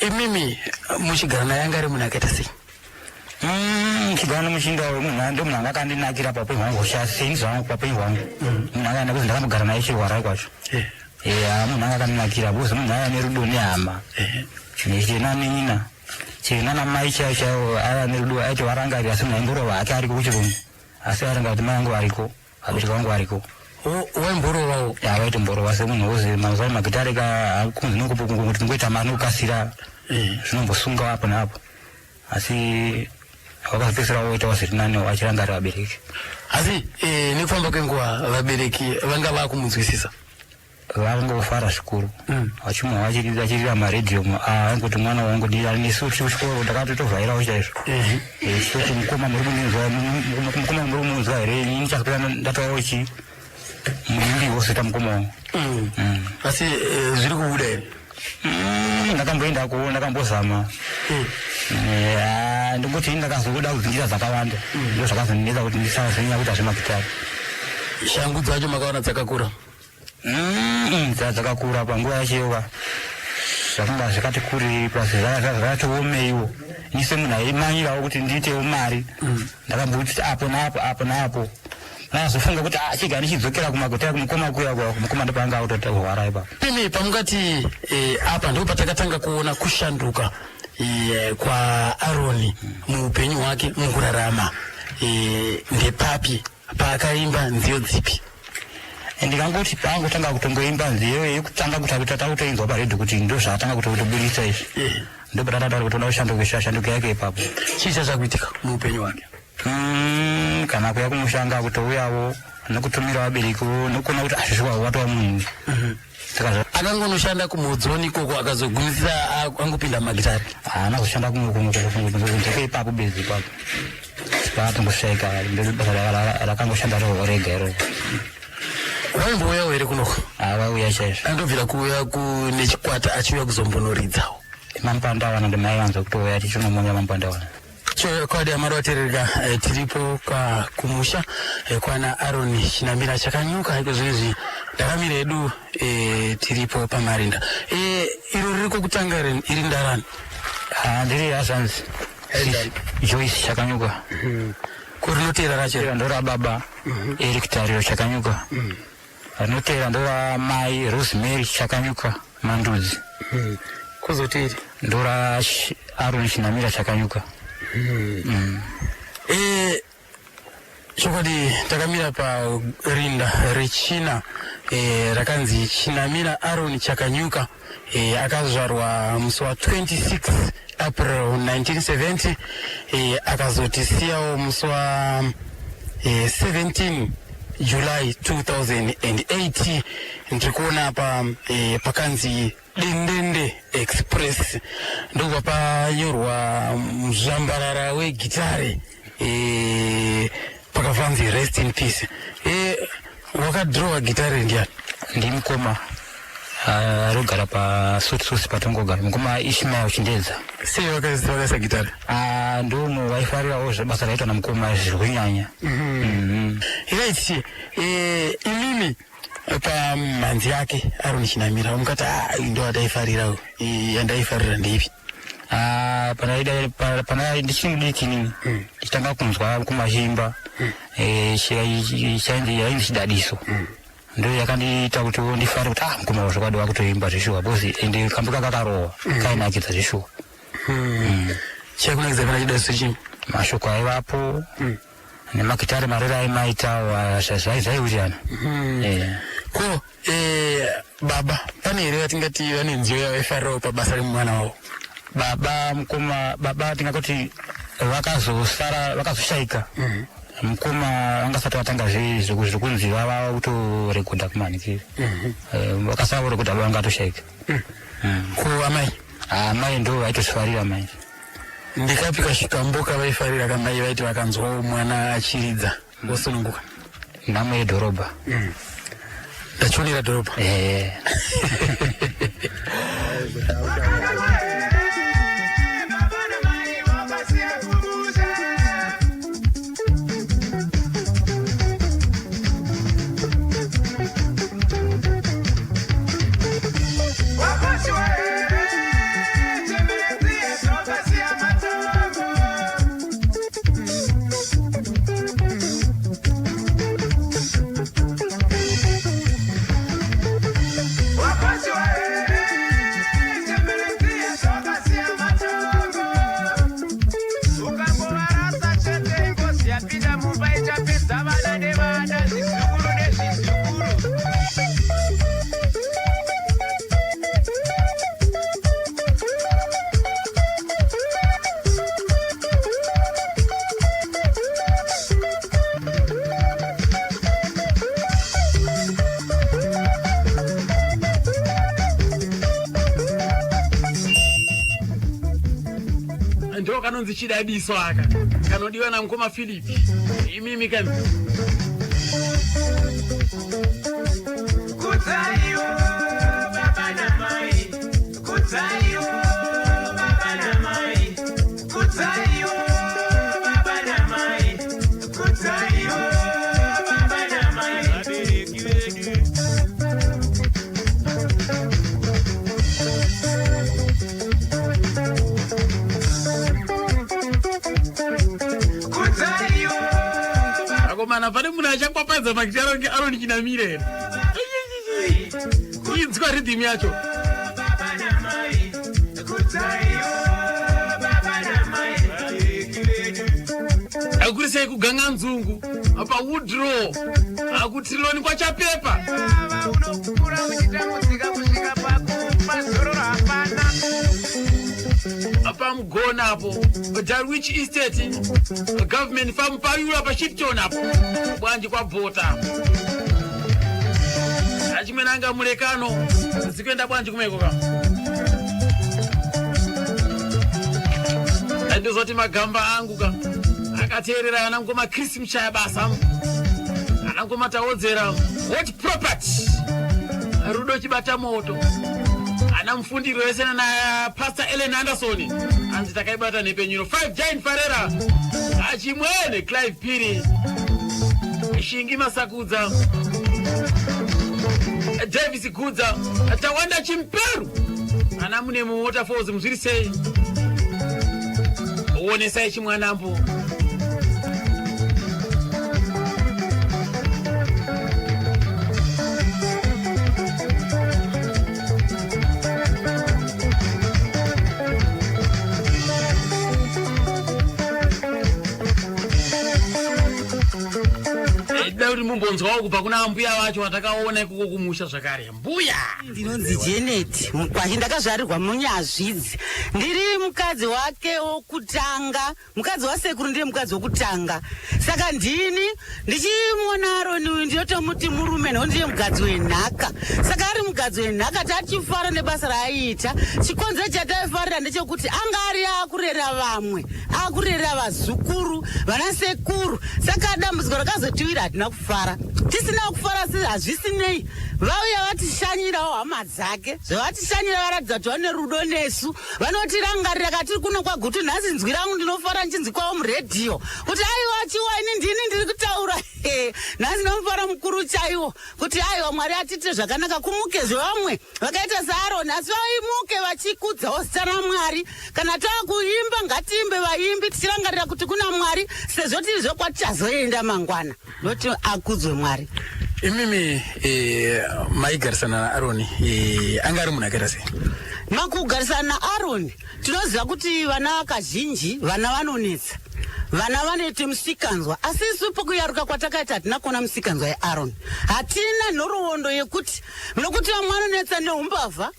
Imimi muchigara naye anga ari munhu akaita sei? Chigara nomuchinda uyu, munhu ndo munhu anga akandinakira paupenyu hwangu, seni zvangu paupenyu hwangu. Munhu anga ndakuzi ndakambogara naye chirwara kwacho. Eya, munhu anga akandinakira because munhu aya nerudo nehama, chena nenyina, chena namai chaivo chaivo, aya nerudo, aiti varangarira. Asi munhu aingorova hake ariko kuchirungu, asi airangarira kuti mai vangu variko, vabereki vangu variko. Waimborovawo? Ya, vaitomborova semunhu wozi mazuva magitare ka kunzi nokuti tingoita mari nokukasira, zvinombosunga apo neapo, asi wakazopedzisira woita wazviri nani achirangarira vabereki. Asi nekufamba kwenguva vabereki vanga vakumunzwisisa? Vangofara zvikuru vachimwa vachirira maredhiyo, aingoti mwana wangu nesu tiri kuchikoro ndakatotovhairawo chaizvo. Chitoti mukoma muri kundinzwa, mukoma muri kumunzwa here? Ini chazopera ndatovawo chi muimbi wosota mukoma wangu. Asi zviri kubuda here? Ndakamboendako, ndakambozama. Ndingoti ini ndakazoda kudzingira dzakawanda, ndo zvakazondinetsa kuti ndisazonyanya kuita zvemagitari. Shangu dzacho makaona dzakakura? Dzakakura panguva yacho, zvakanga zvakati kurei, plus zvakatiomeiwo. Ini semunhu aimanyirawo kuti ndiitewo mari, ndakamboti apo naapo, apo naapo, ndazofunga kuti, ah, chiga ndichidzokera kumagotera kumukoma kuya kuya kumukoma, ndopanga akutohwara ipapo. Imi pamungati apa ndipo patakatanga kuona kushanduka kwaAroni muupenyu hwake mukurarama, ndepapi paakaimba nziyo dzipi? Ndikangoti paangotanga kutongoimba nziyo yekutanga kuti takutoinzwa paredhiyo kuti ndo zvaatanga kutoburitsa izvi. Ndopatataura kuti toda kushanduka shanduko yake ipapo. Chii chachakuitika muupenyu hwake? Kana kuya kumushanga kutouyawo nekutumira vaberekiwo nekuona kuti azvishuwa watova munhu. Saka Akangonoshanda kumudzoni ikoko akazogumisira angopinda mumagitare. Haana kushanda kumwe ipapo bedzi ipapo. Paatongoshaika ndobasa rakangoshanda rega iroro. Vaimbouyawo here kunoko? Vaiuya chaizvo. Andobvira kuuya kune chikwata achiuya kuzombonoridzawo. Mampandawana ndimai vanza kutouya tichinomonya mampandawana. Chokwadi amari waterereka, tiripo kumusha kwana Aaron Chinamira Chakanyuka. Iko zvinezvi ndakamira edu, tiripo pamarinda. Iro riri kwekutanga iri ndarani? Ndiri hazvanzi Joyce Chakanyuka. Ko rinotera racho? Ndora baba Eric Tariro Chakanyuka. Rinotera ndora mai Rosemary Chakanyuka Mandudzi. Kozoteri? Ndora Aaron Chinamira Chakanyuka. Chokwadi takamira parinda rechina, rakanzi Chinamira Aaron Chakanyuka. Akazvarwa musi wa26 April 1970, akazotisiyawo musi wa 17 July 2008. Ndiri kuona pa pakanzi Dendende Express, ndobva panyorwa muzvambarara wegitare, pakavanzi "Rest in peace". Wakadhirowa gitare ndiani? Ndimukoma arogara pasutususi patongogara, mukoma Ishmael Chindedza. Sei vakaisa gitare? Ndomo vaifarirawo zvebasa raitwa namukoma zviri kunyanya. Right, imimi pamhanzi yake Aaron Chinamira mukati, "Ah, ndo ataifarira, yandaifarira ndeipi?" Pana ndichiri mudiki inini, ndichitanga kunzwa kumashimba, yainzi Chidadiso, ndo yakandiita kuti ndifare kuti ah, mukoma zvokwadi wakutoimba zveshuwa, because ende kambo kakarohwa kainakidza zveshuwa. Chakunakidza pana Chidadiso chii? Mashoko aivapo nemagitare marero aimaita zvaiwirirana. Ko baba pane here vatingati vane nziyo yavaifarirawo pabasa remwana wavo? Baba, mukoma, baba tingakoti vakazosara vakazoshaika mukoma vangasati vatanga zvekunzi vava kutorekodha kumanikiri. Vakasara vorekodha, baba vangatoshaika. Ko amai? Amai ndo vaitozvifarira mai. Ndikapi kasvikambo kavaifarira kamai vaiti vakanzwawo mwana achiridza vosununguka? Nhamo Yedhorobha. Ndachionera dhorobha. Eh. Ukangovarasa chete, ngozi yapinda mumba, ichapedza vana nevana, zvizukuru nezvizukuru. Ndo kanonzi Chidadiso aka, kanodiwa namukoma Philip. Imimi kani. Kudzaiwo baba namai, kudzaiwo baba namai, kudzaiwo baba namai, kudzaiwo baba namai, vabereki vedu. Kudzaiwo. Akomana, pane munhu achakwapadza magitaro kunge Aaron Chinamira here? Inzwa rhythm yacho. Baba namai, kudzaiwo baba namai, vabereki vedu. Akurisei kuganga nzungu paWoodrow, akuTriloni kwaChapepa. Baba, unokura uchitambudzika kusvika pakufa, zororo hapana. pamugona apo Darwich Estate, Government Farm payula paShipton apo, bwanji kwabvota achimwene anga mulekano zikuenda bwanji kumeko ka ndozoti magamba angu ka akateerera ana mukoma Chris Muchaya basa, ana mukoma Tawodzera Hot Property, Rudo Chibata Moto, ana mufundiri wese nana Pastor Ellen Anderson, anzi takaibata nepenyuro 5 Giant Farera, achimwene Clive Piri, Shingi Masakudza, Davis Gudza, Tawanda Chimperu, ana mune muWaterfalls muzviri sei, onesai chimwanambo. Da kuti mumbonzwawo kubva kuna mbuya vacho vatakaona ikoko kumusha zvakare. Mbuya, ndinonzi Janet Mukwashi, ndakazvarirwa muNyazvidzi. Ndiri mukadzi wake wokutanga, mukadzi wasekuru, ndiye mukadzi wokutanga. Saka ndini ndichimuona Aroni uyu ndinotomuti murume, nekuti ndiye mugadzi wenhaka. Saka ari mugadzi wenhaka, tachifara nebasa raaiita. Chikonzero chataifarira ndechekuti anga ari akurera vamwe, akurera vazukuru, vanasekuru. Saka dambudziko rakazotiwira, hatina kufara, tisina kufara. Si hazvisinei, vauya vatishanyirawo hama dzake. Zvavatishanyira varatidza kuti vane rudo nesu, vanotirangarira katiri kuno kwaGutu. Nhasi nzwi rangu ndinofara nchinzikwawo muredhiyo kuti aiwa, chiwa ini ndini ndiri kutaura. Nhasi nomufaro mukuru chaiwo kuti aiwa, Mwari atiitire zvakanaka. Kumukezve vamwe vakaita saAroni, asi vaimuke vachikudzawo zita raMwari. Kana taakuimba, ngatiimbe vaimbi tichirangarira kuti kuna Mwari, sezvo tiri zvokwatichazoenda mangwana. Noti akudzwe Mwari. Imimi maigarisana naAroni, anga ari munhu akaita sei? Makugarisana naAroni, tinoziva kuti vana kazhinji vana vanonetsa, vana vanoite musikanzwa. Asi isu pokuyaruka kwatakaita hatina kuona musikanzwa yeAroni, hatina nhoroondo yekuti, nokuti vamwe vanonetsa neumbavha,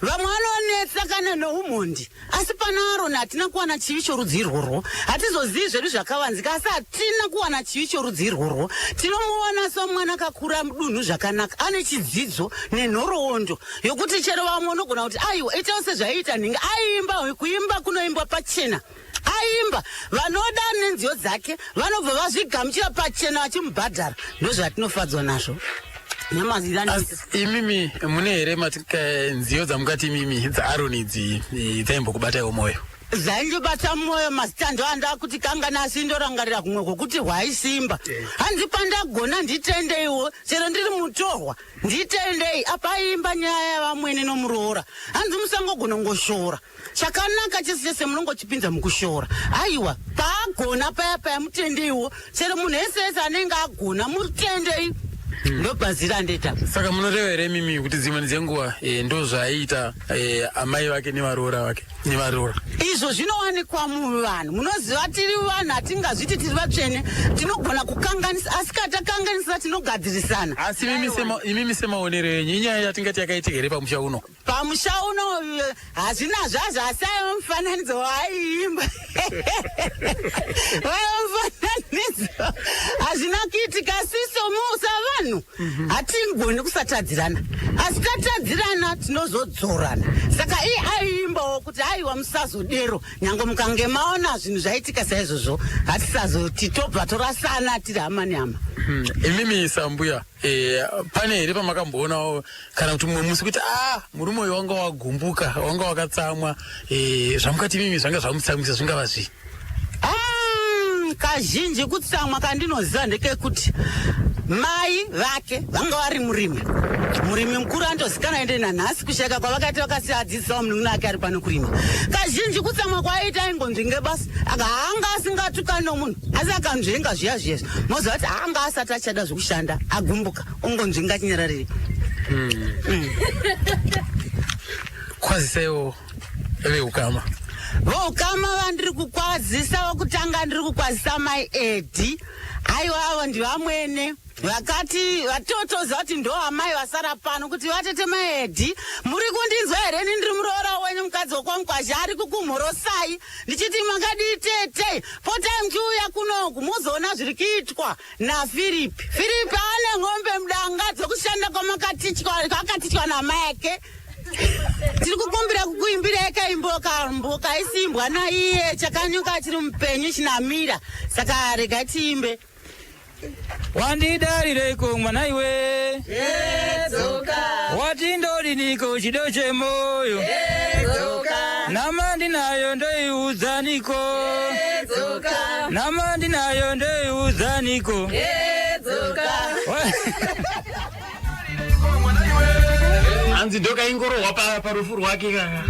vamwe vanonetsa kana neumhondi, asi pana Aroni hatina kuwana chivi chorudzi irworwo. Hatizozivi zvedu zvakavanzika, asi hatina kuwana chivi chorudzi irworwo. Tinomuona somwana akakura mudunhu zvakanaka, ane chidzidzo nenhoroondo yokuti chero vamwe unogona kuti aiwa, itawo sezvaiita nhingi. Aiimba, kuimba kunoimbwa pachena. Aimba, vanoda nenziyo dzake vanobva vazvigamuchira pachena vachimubhadhara. Ndozvatinofadzwa nazvo. Asi imimi mune here nziyo dzamukati imimi dzaAroni idzi dzaimbokubatawo mwoyo? Dzaindibata mwoyo, mazita ndo andakuti kangana, asi ndorangarira kumwe kwokuti hwaisimba, hanzi pandagona nditendeiwo, chero ndiri mutorwa nditendei. Apa aiimba nyaya yavamwene nomuroora, hanzi musangogona ngoshora chakanaka chese chese, munongochipinza mukushora. Aiwa, paagona paya paya mutendeiwo. Chero munhu ese ese anenge agona mutendei. Ndobhazira ndeta. Saka munoreva here imimi kuti dzimweni dzenguva ndo zvaaiita amai vake nevaroora vake nevaroora? Izvo zvinowanikwa muvanhu. Munoziva, tiri vanhu, hatingazviti tiri vatsvene, tinogona kukanganisa, asi kana takanganisa tinogadzirisana. Asi imimi semaonero enyu, inyaya yatingati yakaitika here pamusha uno? Pamusha uno hazvina zvazvo, asi aiva mufananidzo waaiimba, waiva mufananidzo. Hazvina kuitika, siso savanhu hatingoni kusatadzirana, asi tatadzirana tinozodzorana. Saka iye aiimbawo kuti aiwa, musazodero, nyange mukange maona zvinhu zvaitika saizvozvo, hatisazoti tobva torasana, tiri hama nehama. Imimi sambuya, pane here pamakamboonawo kana kuti mumwe musi kuti a murume uyu wanga wagumbuka, wanga wakatsamwa, zvamukati imimi zvanga zvamutsamwisa zvingava zvii? Kazhinji kutsamwa kandinoziva ndekekuti mai vake vanga vari murimi, murimi mukuru andozikanwa. Ende nanhasi kushayika kwavakaita vakasiya adzidzisawo munun'una ake ari pano kurima. Kazhinji kutsamwa kwaiita aingonzvinge basi, anga asingatukani nomunhu, asi akanzvenga zviya zviya, moziva kuti anga asati achada zvokushanda, agumbuka, ongonzvenga chinyararire. Kwazisaiwo veukama. Voukama vandiri kukwazisa, vokutanga ndiri kukwazisa mai Edi. Aiwa, avo ndivamwene vakati vatotoziva kuti ndo amai vasara pano kuti vatete maedhi, muri kundinzwa here? Ini ndiri muroora wenyu, mukadzi wekwaMukwazha ari kukumhorosai ndichiti makadii tete, potai muchiuya kunoku muzoona zviri kuitwa naFiripi. Firipi ane ng'ombe mudanga dzokushanda kwamakatichwa namai ake. Tiri kukumbira kukuimbirai kaimbo kambo kaisimbwa naiye chakanyuka chiri mupenyu chinamira, saka rega tiimbe. Wandidarireiko mwana iwe? Dzoka. Wati ndodiniko chido chemoyo? Dzoka. Nama ndinayo ndoiudzaniko? Dzoka. Nama ndinayo ndoiudzaniko? Dzoka. Hanzi ndokaingorohwa parufu rwake kaka,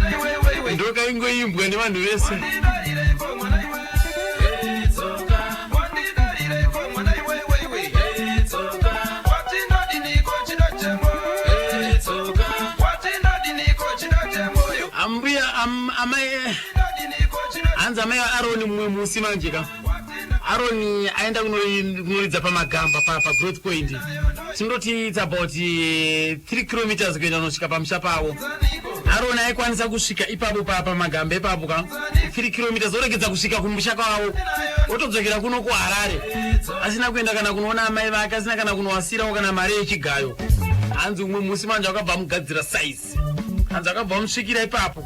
ndokaingoimbwa nevanhu vese. Ambuya amai, hanzi amai vaAroni, mumwe musi manje ka Aroni aenda kunoridza pamagamba paGrowth Point. Tinototi it's about 3 kilometers kuenda kunosvika pamusha pavo. Aroni aikwanisa kusvika ipapo pamagamba ipapo ka 3 kilometers, oregedza kusvika kumusha kwavo, otodzokera kuno kuHarare asina kuenda kana kunoona amai vake, asina kana kunowasirawo kana mari yechigayo. Hanzi umwe musi manje akabva amugadzira size. Hanzi akabva amusvikira ipapo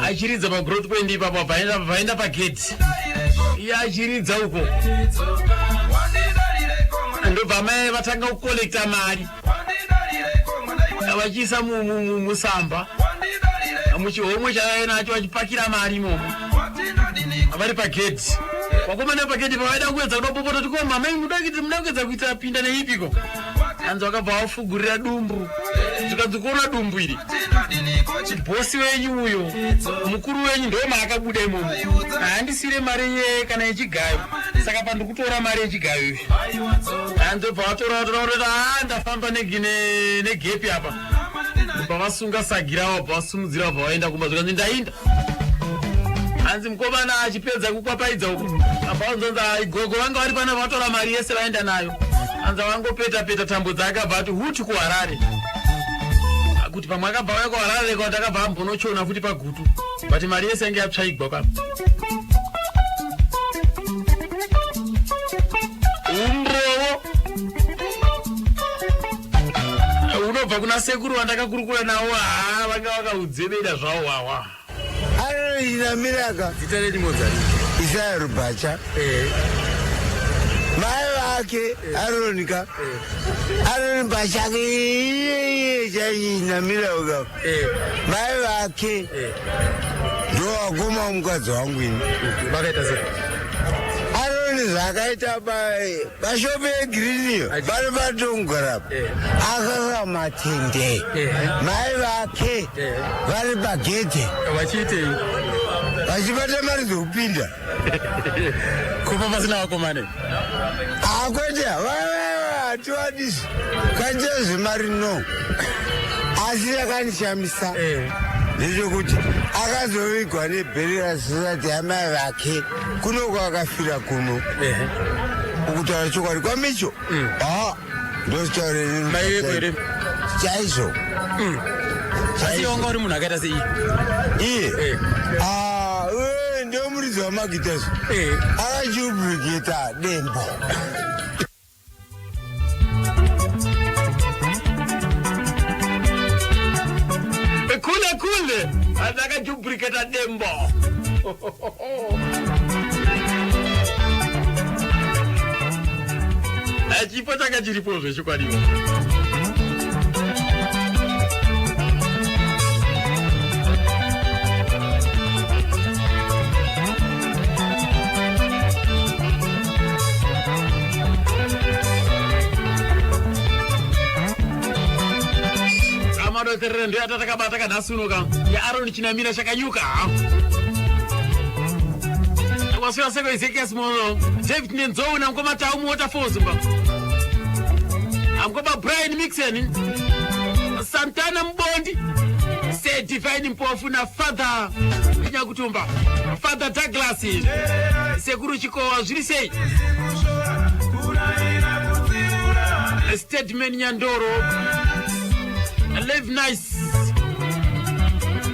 achiridza paGrowth Point ipapo, abva vaenda pagedhi, iye achiridza uko. Ndobva amai vatanga kukolekta mari vachiisa musamba, muchihomwe chavainacho, vachipakira mari imomo vari pagedhi. Vakomana pagedhi pavaida kuedza kuda popota, kuti ko mamai muda kuedza kuita pinda neipiko? Hanzi vakabva vafugurira dumbu, zvikanzi kuona dumbu iri, bhosi wenyu uyo, mukuru wenyu, ndo maakabuda imomo. Handisire mari ye kana yechigayo, saka pandiri kutora mari yechigayo izvi. Hanzi bva vatora, vatora, vatora, a ndafamba negepi apa. Bva vasunga sagi ravo, bva vasumudzira, bva vaenda kumba. Zvikanzi ndainda. Hanzi mukomana achipedza kukwapaidza uku, abva vanzonza gogo vanga vari pana, vatora mari yese vaenda nayo. Hanzi vangopeta peta tambo dzake, abva ati huti kuHarare, kuti pamwe akabva auya kuHarare kwati akabva ambonochona futi paGutu, but mari yese yange yatsvaigwa pa umbowo unobva kuna sekuru vandakakurukura nawo. Haa, vanga vakaudzevera zvavo wawa. Anoinamiraka. Zita renyu? Isaya Rubacha. Mai vake Aronika, Aroni pachake iyeye chainamiraka, mai vake ndowakoma mukadzi wangu ini. Vakaita sei? Aroni zvakaita pashopu yegreen iyo pano patongogarapo, akakamatende mai vake vari pagedhe. Vachiitei? Vachibata mari dzokupinda. Kupa pasina vakomane? Akwete, hatiwadisi kaita zvemari, no. Asi yakandishamisa ndechekuti akazovigwa neburial society yamai vake kuno kwakafira kuno. Ukutaura chokwadi kwamicho, ha, Mai veko here? Chaizvo. Asi wanga uri munhu akaita sei? Iye? Ah, iwe ndiwe muridzi wamagitazo, akachubhurikita dembo. Kule kule akajubhuriketa dembo. Chipo changa chiripo zvechokwadiwo. Amadoterere ndo yatatakabata kanhasi uno ka yaAroni Chinamira chakanyuka. Waswera seko Ezekias Mono, David Nenzou namukoma Tau muWaterfalls mba, amukoma Brian Mixon, Santana Mubondi, Sir Divine Mpofu naFather Nyakutumba, Father Douglas, Sekuru Chikowa, zviri sei? Stedman Nyandoro, Live Nice,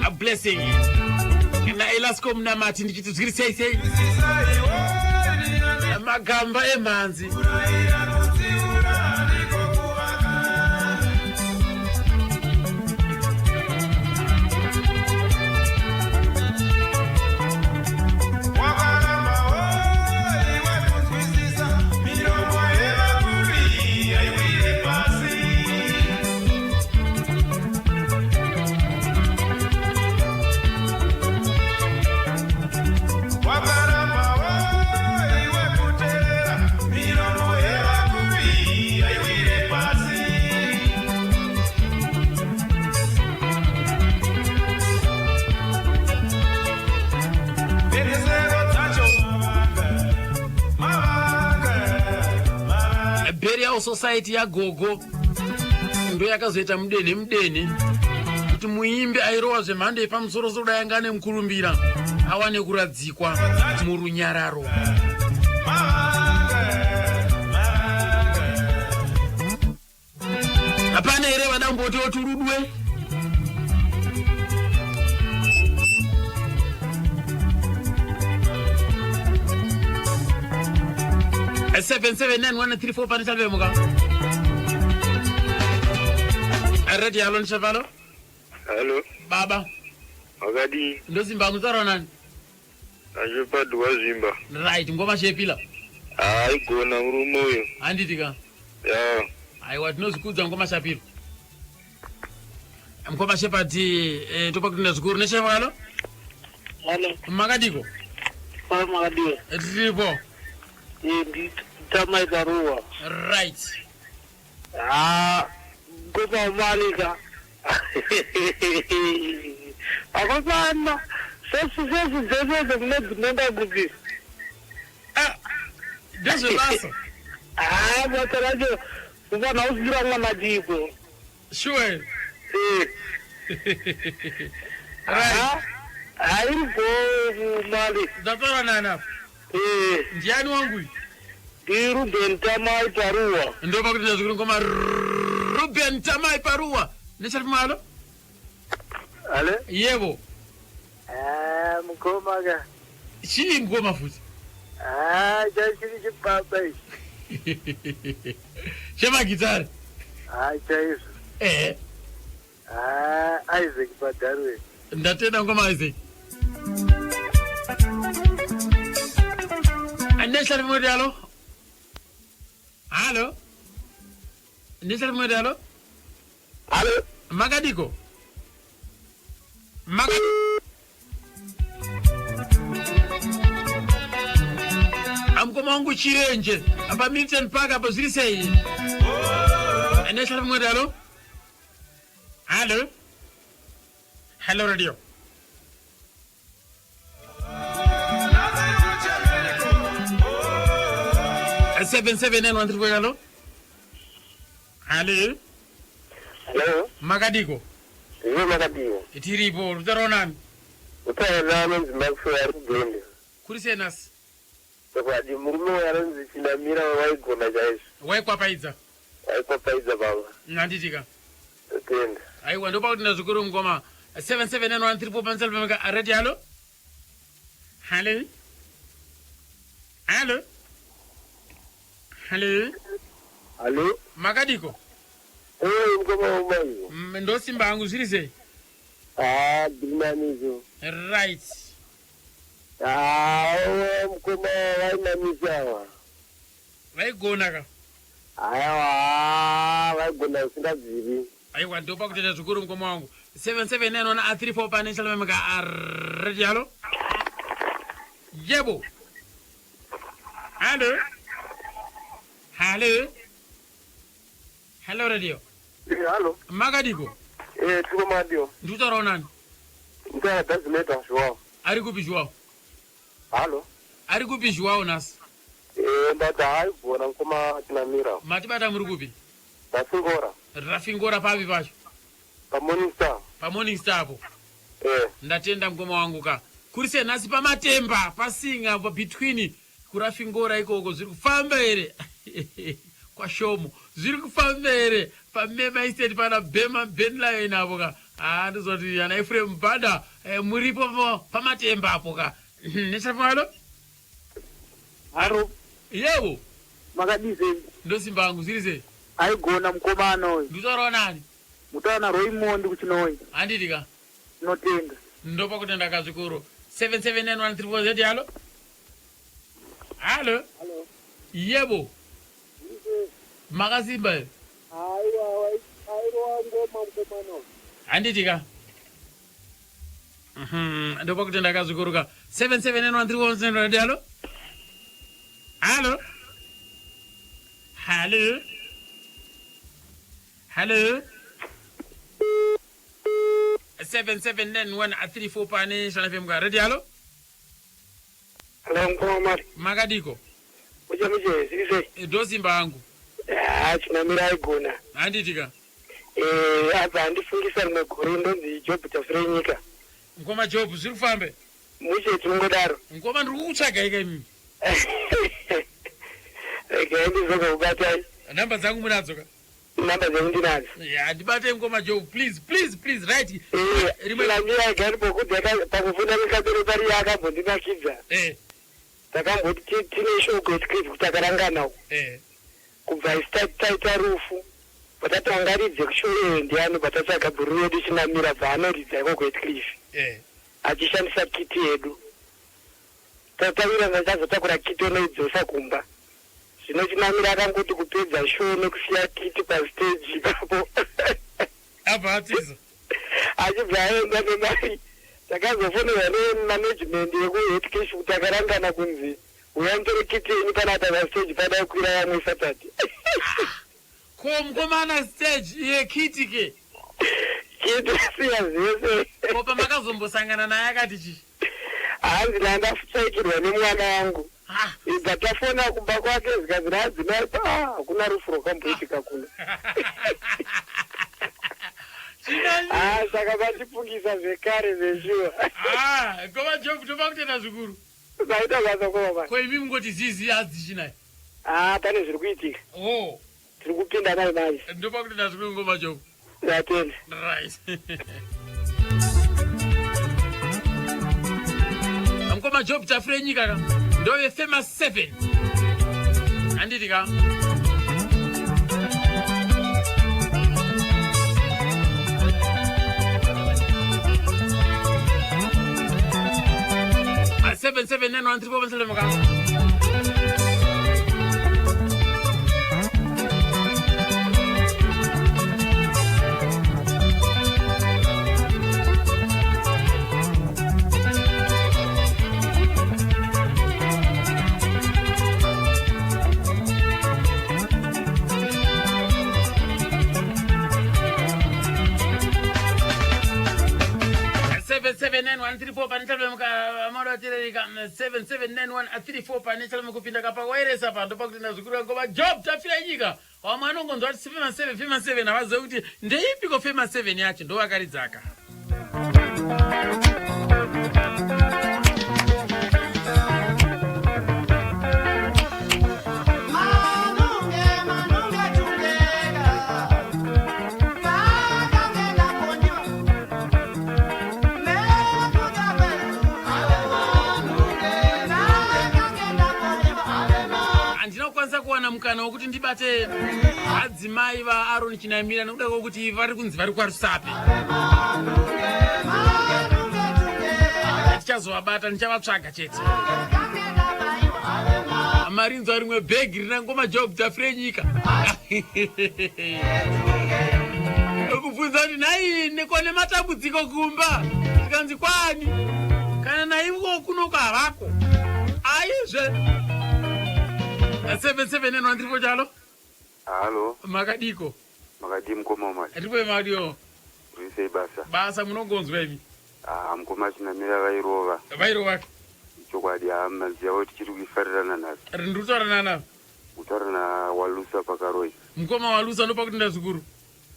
a blessing naElasco Munamati ndichiti zviri sei sei magamba emhanzi. Burial Society yagogo ndo yakazoita mudenhe mudenhe kuti muimbi airowa zvemhando yepamusoro soro dai anga ane mukurumbira awane kuradzikwa murunyararo. Hapana here vadambotiwo turudwe? 779134 pane chavemuka radio. Halo, Nichavalo. Halo. Baba. Wakadii? Ndosimba, mutaura nani? Achipadi wazvimba. Right, ngoma shepila. Haigona murume uyo. Handiti ka? Ya. Aiwa, tinozvikudza ngoma shapiro. Mukoma Shepard, topa kutenda zvikuru neshevalo. Halo. Makadiko? Paa makadiwa. Tiripo. Nditamai Karuwa. Right. Ah, ngoma malika. Akafana. Sesi sesi dzese dzinoenda kupi? Ah, ndezvebasa. Ah, basa racho ufana usigira mwana diko. Sure. Eh. Right. Hairi go mali. Ndataura nani apa? Eh. Ndiani wangu uyu? NdiRuben Tamai Paruwa. Ndopa kutenda zvikuru ngoma Ruben Tamai Paruwa. Nechari malo? Ale? Yebo. Ah, mukoma ka. Chii ngoma futi? Ah, chachiri chibaba ichi. Chemagitari. Ah, chaizvo. Eh. Ah, Isaac Padarwe. Ndatenda ngoma Isaac. Nechari mwedi halo? Halo? Nechari mwedi halo? Halo? Makadiko? Maka Amukoma wangu Chirenje apa Milton Park apo zviri sei? Nechari mwedi halo? Halo? Hello radio. 77913 halo? Halo? Hello? Makadiko? Ndiyo makadiwa. Tiripo, rutaura nani? Utaura anonzi Maxwell ari kuGlendale. Kuri sei nhasi? Chokwadi murume uyu anonzi Chinamira waigona chaizvo. Waikwapaidza. Waikwapaidza baba. Handitika. Totenda. Aiwa, ndopa kuti ndazvikuru mukoma. 77913 pamusoro pameka radio. Halo? Halo? Halo? Halo? Halo? Makadiko? Eh, mukoma wamaiwo. Ndosimba hangu, zviri sei? Ah, ndinanizo. Right. Ah, mukoma vainamisa ava. Vaigona ka? Aiwa, vaigona usingabviri. Aiwa, ndopa kutenda zvikuru mukoma wangu. 77913 pane chalameka radio. Halo? Yebo. Halo? Halo? Hello radio. Halo. Makadiko? Eh, tiko madio. Ndikutaurawo nani? Ndikutaura Dazileta Joao. Ari kupi Joao? Halo. Ari kupi Joao nhasi? Eh, ndati haigona mukoma Chinamira. Matibata muri kupi? Rafingora. Rafingora papi pacho? PaMorning Star. PaMorning Star apo. Eh. Ndatenda mukoma wangu ka. Kuri sei nhasi paMatemba, pasinga pa between kuRafingora ikoko zviri kufamba here? kwashomo. Zviri kufamba here pamema estate pana Bema Benline apo ka? Ah, ndozoti ana Ephraim Banda eh, muripo pamatemba apo ka. Nechapalo? Haro. Yebo. Makadii sei? Ndosimba hangu zviri sei? Aigona mukomana uyu. Ndutaurawo nani? Mutaura naRoymond kuChinhoyi. Handiti ka? Tinotenda. Ndopa kutenda ka zvikuru. 7791340 halo. Halo. Halo. Yebo. Makasimba here? Aiwa, airowa ngoma mukomana uyu. Handiti ka? Ndopa kutenda ka zvikuru ka. 7791340 halo. Halo. Halo. Halo. 77913 pane Shana FM ka. Ready halo? Hello mukoma Mari. Makadiko? Muche muche zviri sei? Ndosimba hangu. Ah, chinamira aigona. Handiti ka? Eh, abva andifungisa rimwe gore ndonzi Job Tafirenyika. Mukoma Job zviri kufambe? Muche tinongodaro. Mukoma ndiri kukutsvagai ka imimi. Regai ndizokubatai. Namba dzangu munadzo ka? Namba dzenyu ndinadzo. Ya, ndibatei mukoma Job please please please right. Eh, chinamira gari pokuti pakufunda mikabero pari yakambondinakidza. Eh. Takamboti tine shoko yetikristu kuti takarangana uku. Eh. Kubva isu taita rufu patatangaridze kushure ndiani patatsvaga bhuru redu chinamira bva anoridza ikoko Heathcliff Eh. achishandisa kiti yedu. Tatawirana tazotakura kiti onoidzosa kumba. Zvino chinamira akangoti kupedza show nekusiya kiti pastage ipapo. Abva atiza. Achibva aenda nemari. Takazofonerwa nemanagement yekuHeathcliff kuti takarangana kunzi uyai mutore kiti yenyu panapa pastage pada kukwira vamwe Saturday. Ko mukomana stage iye kiti ke? Kiti siya zvese. Ko pamakazombosangana naye akati chii? Hanzi ndandasaikirwa nemwana wangu. Ibva tafona kumba kwake zvikanzi naadzimai pa hakuna rufu rwakamboitika kuno. Ah, saka vatipfungisa zvekare zveshuwa. Ah, koma Job topa kutenda zvikuru. Maita basa koma basa. Ko imi mungoti zizi hadzichinayi? Ah, pane zviri kuitika. Oh. Tiri kupinda nayo manje. Ndopa kutenda zvikuru ngoma Job. Ndatenda. Right. Mkoma Job tafure nyika ka. Ndove famous 7. Handiti ka? Ah, 77913 ka. 779 pane chalme 779134 pane chalme kupinda kapawairesa pa ndopakutenda zvikuru ngoma Job tafira nyika vamwe anongonzwa kuti fema 7 fema 7 havazive kuti ndeipiko fema 7 yacho ndovakaridzaka. Handina kukwanisa kuwana mukana wekuti ndibate adzimai vaAron Chinamira nekuda kwekuti vari kunzi vari kwaRusape. Tichazovabata, ndichavatsvaga chete. Marinzwa rimwe bhegi rina ngoma Job tafire nyika. Kubvunza kuti nhai nekone matambudziko kumba zvikanzi kwani kana naivo kunoko havako aizve 779 chalo. Halo. Makadiko? Makadii mukoma Omar? Ndipo madiyo. Riri sei basa? Basa munongonzwa imi. Ah, mukoma Chinamira vairova. Vairova. Chokwadi hama dzavo tichiri kuifarirana nhasi. Ndiri kutaura nana. Kutaura na Walusa paKaroi. Mukoma Walusa ndopa kutenda zvikuru.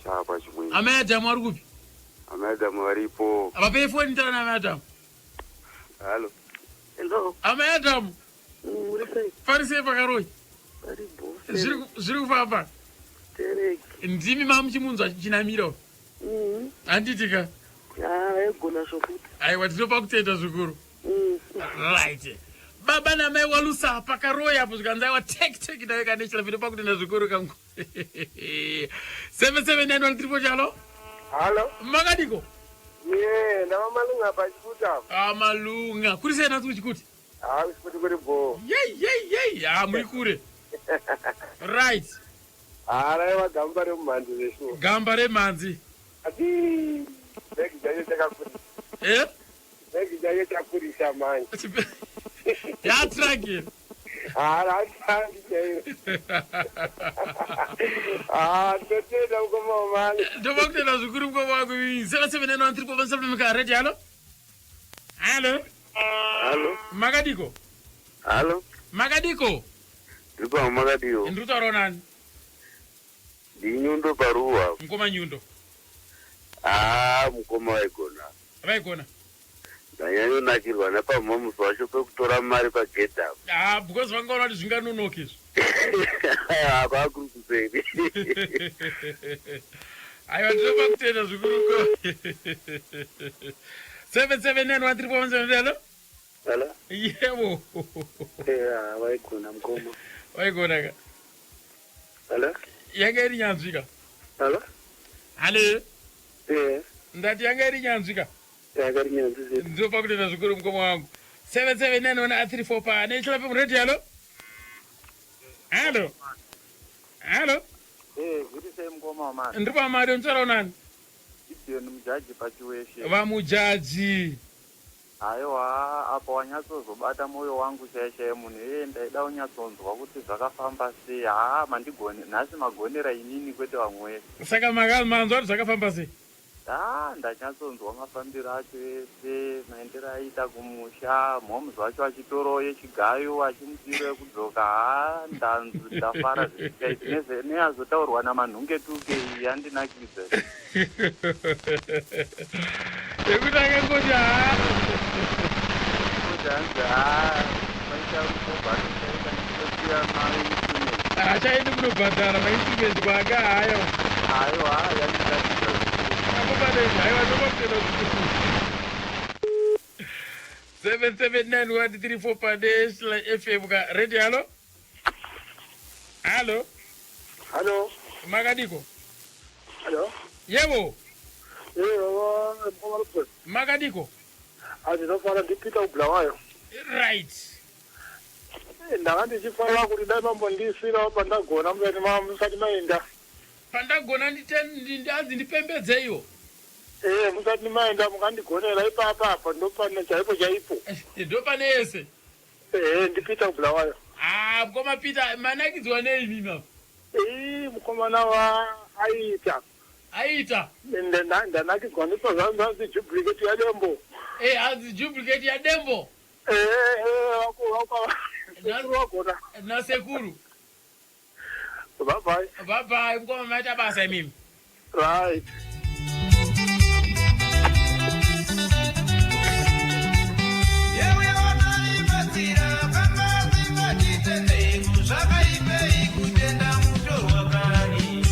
Chapa chimwe. Amai Adamu vari kupi? Amai Adamu varipo. Vapei foni taura naamai Adamu. Halo. Hello. Amai Adamu. Muri sei? Pari sei paKaroi? Pari bho. Zviri kufamba. Tereki. Ndimi mamuchimunzwa chinamiro. Handiti ka? Ah, vaigona zvokuti. Aiwa, tinopa kutenda zvikuru. Right. Baba namai walusa pakaroya apo zvikanzi aiwa tek tek nayo kanechila vinopa kutenda zvikuru kangu. 77913 chalo. Halo. Makadiko? Ye, ndava malunga pachikuti apa. Ah, malunga. Kuri sei nhasi kuchikuti? Ah, kuchikuti kuri bho. Yei yei yei. Ah, muri kure. Right. Ah, raiva gamba remumhanzi zveshuwa. Gamba remhanzi. Asi bhegi chacho chakakurisa. Eh? Bhegi chacho chakurisa manje. Yatraki. Ah, ratraki chairo. Ah, ndotenda mukoma wamani. Ndopa kutenda zvikuru mukoma wangu. 7791347 ready halo? Halo. Halo. Makadiko? Halo. Makadiko? Ndiri pamwe makadiwo. Ndiri kutaura nani? Ndinyundo paruwa. Mukoma Nyundo. Ah, mukoma vaigona. Vaigona. Ndanyanyonakirwa napamomusi wacho pekutora mari pagedhi apo. Ah, because vangaona kuti zvinganonoka izvi. Apa akuri kuseri. Aiwa, ndinopa kutenda zvikuru ko. 7791347 halo? Halo. Yebo. Yeah, vaigona mukoma. Vaigona ka. Halo. Yanga iri nyanzvi ka. Halo. Halo. Eh, Ndati yanga iri nyanzvi ka. yanga iri nyanzvi zvedu. Ndinopa kutenda zvikuru mukoma wangu. 77913 pa National FM radio halo? Halo. Halo. Eh, zviri sei mukoma wamani? Ndiri pamari mutsara unani? Gideon Mujaji pachiweshe. Vamujaji. Aiwa, apa wanyatsozobata moyo wangu chaiye chaiye munhu iyeye ndaida unyatsonzwa kuti zvakafamba sei. Haa, mandigone nhasi magonera inini kwete vamwe vese. Saka manzwa kuti zvakafamba sei? Haa, ndanyatsonzwa mafambiro acho ese, maendero aiita kumusha, mhoms vacho achitorawo yechigayo achimutsiro yekudzoka. Haa, ndafara zvisingaiti. Neyazotaurwa namanhungetuke iyi yandinakidza. Yekuti akangoti haa. Kuti hanzi haa, maita rukobva ndosiya mainstrument. Achaendi kunobhadhara mainstrument kwaanga hayo. Aiwa, yandinakidza. Apo pane haiwa ndopakutenda zvikuru. 7791334 pa National FM ka radio halo? Halo. Halo. Makadiko? Halo. Yebo. Yebo, mukoma Robson. Makadiko? Andinofara ndiPeter Ubulawayo. Right. Ndanga ndichifanira kuti dai mambondisirawo pandagona musati maenda. Pandagona hanzi ndipembedzeiwo. Eh, musati maenda mukandigonera ipapa apa ndopane chaipo chaipo. Ndopane yese. Eh, ndiPeter Ubulawayo. Ah, mukoma Peter, manakidzwa nei mimi apa? Eh, mukomana wa aita. Aita. Ndanakidzwa ndipo zvanzi duplicate yaDembo. Eh, hanzi duplicate yaDembo. Eh, eh, wako wako. Wagona. Nasekuru. Bye bye. Bye bye, mukoma maita basa imimi. Right. Zvakaipei kutenda mutorwa kani?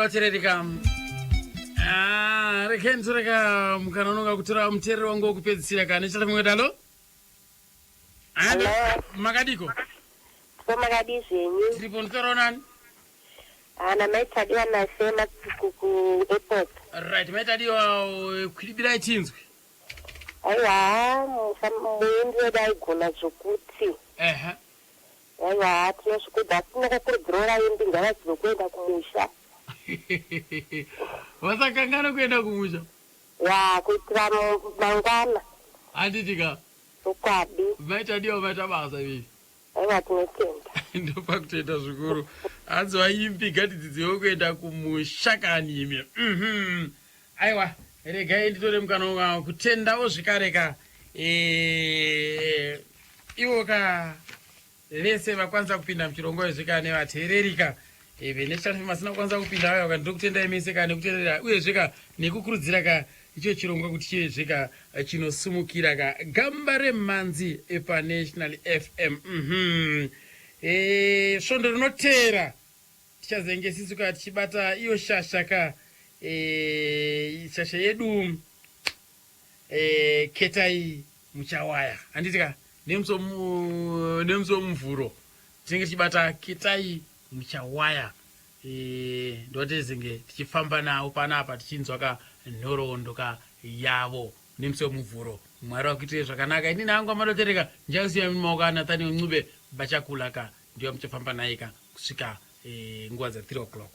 Vateererika, Ah, regai nditoreka mukana unonga kutora muteereri wangu wokupedzisira ka nechata mumwe dalo. Halo, makadiko? Ko makadii zvenyu? Tiripo, nditorawo nani? Ana mai Tadiwa nasema ku airport. Right, mai Tadiwa, kwidibirai tinzwe. Aiwa, muimbi wedu aigona zvokuti. Ehe. Aiwa, tinozvikudza asi tinokukurudzirawo vaimbi ngavazive kuenda kumusha. Vasakangana kuenda kumusha. Ya, kuitira mangwana. Handiti ka? Chokwadi. Mai Tadiwa, maita basa ivii. Aiwa, tinotenda. Ndopakutenda zvikuru. Hanzi vaimbi ngatidzidzirewo kuenda kumusha kani imi. Aiwa, regai nditore mukana wa kutendawo zvekare ka. Ivo ka vese vakwanisa kupinda muchirongwa izvi ka nevateereri ka. Vene Channel vasina kukwanisa kupinda vaya ka, ndinokutendai mese ka nekuteerera uyezve ka nekukurudzira ka icho chirongwa kuti chivezve ka chinosumukira ka gamba remhanzi paNational FM. Svondo rinoteera tichazenge sisu ka tichibata iyo shasha ka, shasha yedu, Ketai Muchawaya, handiti ka? Nemusi womuvhuro tinenge tichibata Ketai Muchawaya. Ndotizenge tichifamba nawo panapa tichinzwa ka nhoroondo ka yavo nemusi womuvhuro. Mwari wakuitire zvakanaka. Inini hangu amadotereka ndichasiya mumaoko aNathaniel Ncube bachakula ka, ndiyo muchafamba naye ka kusvika nguva dza 3 o'clock.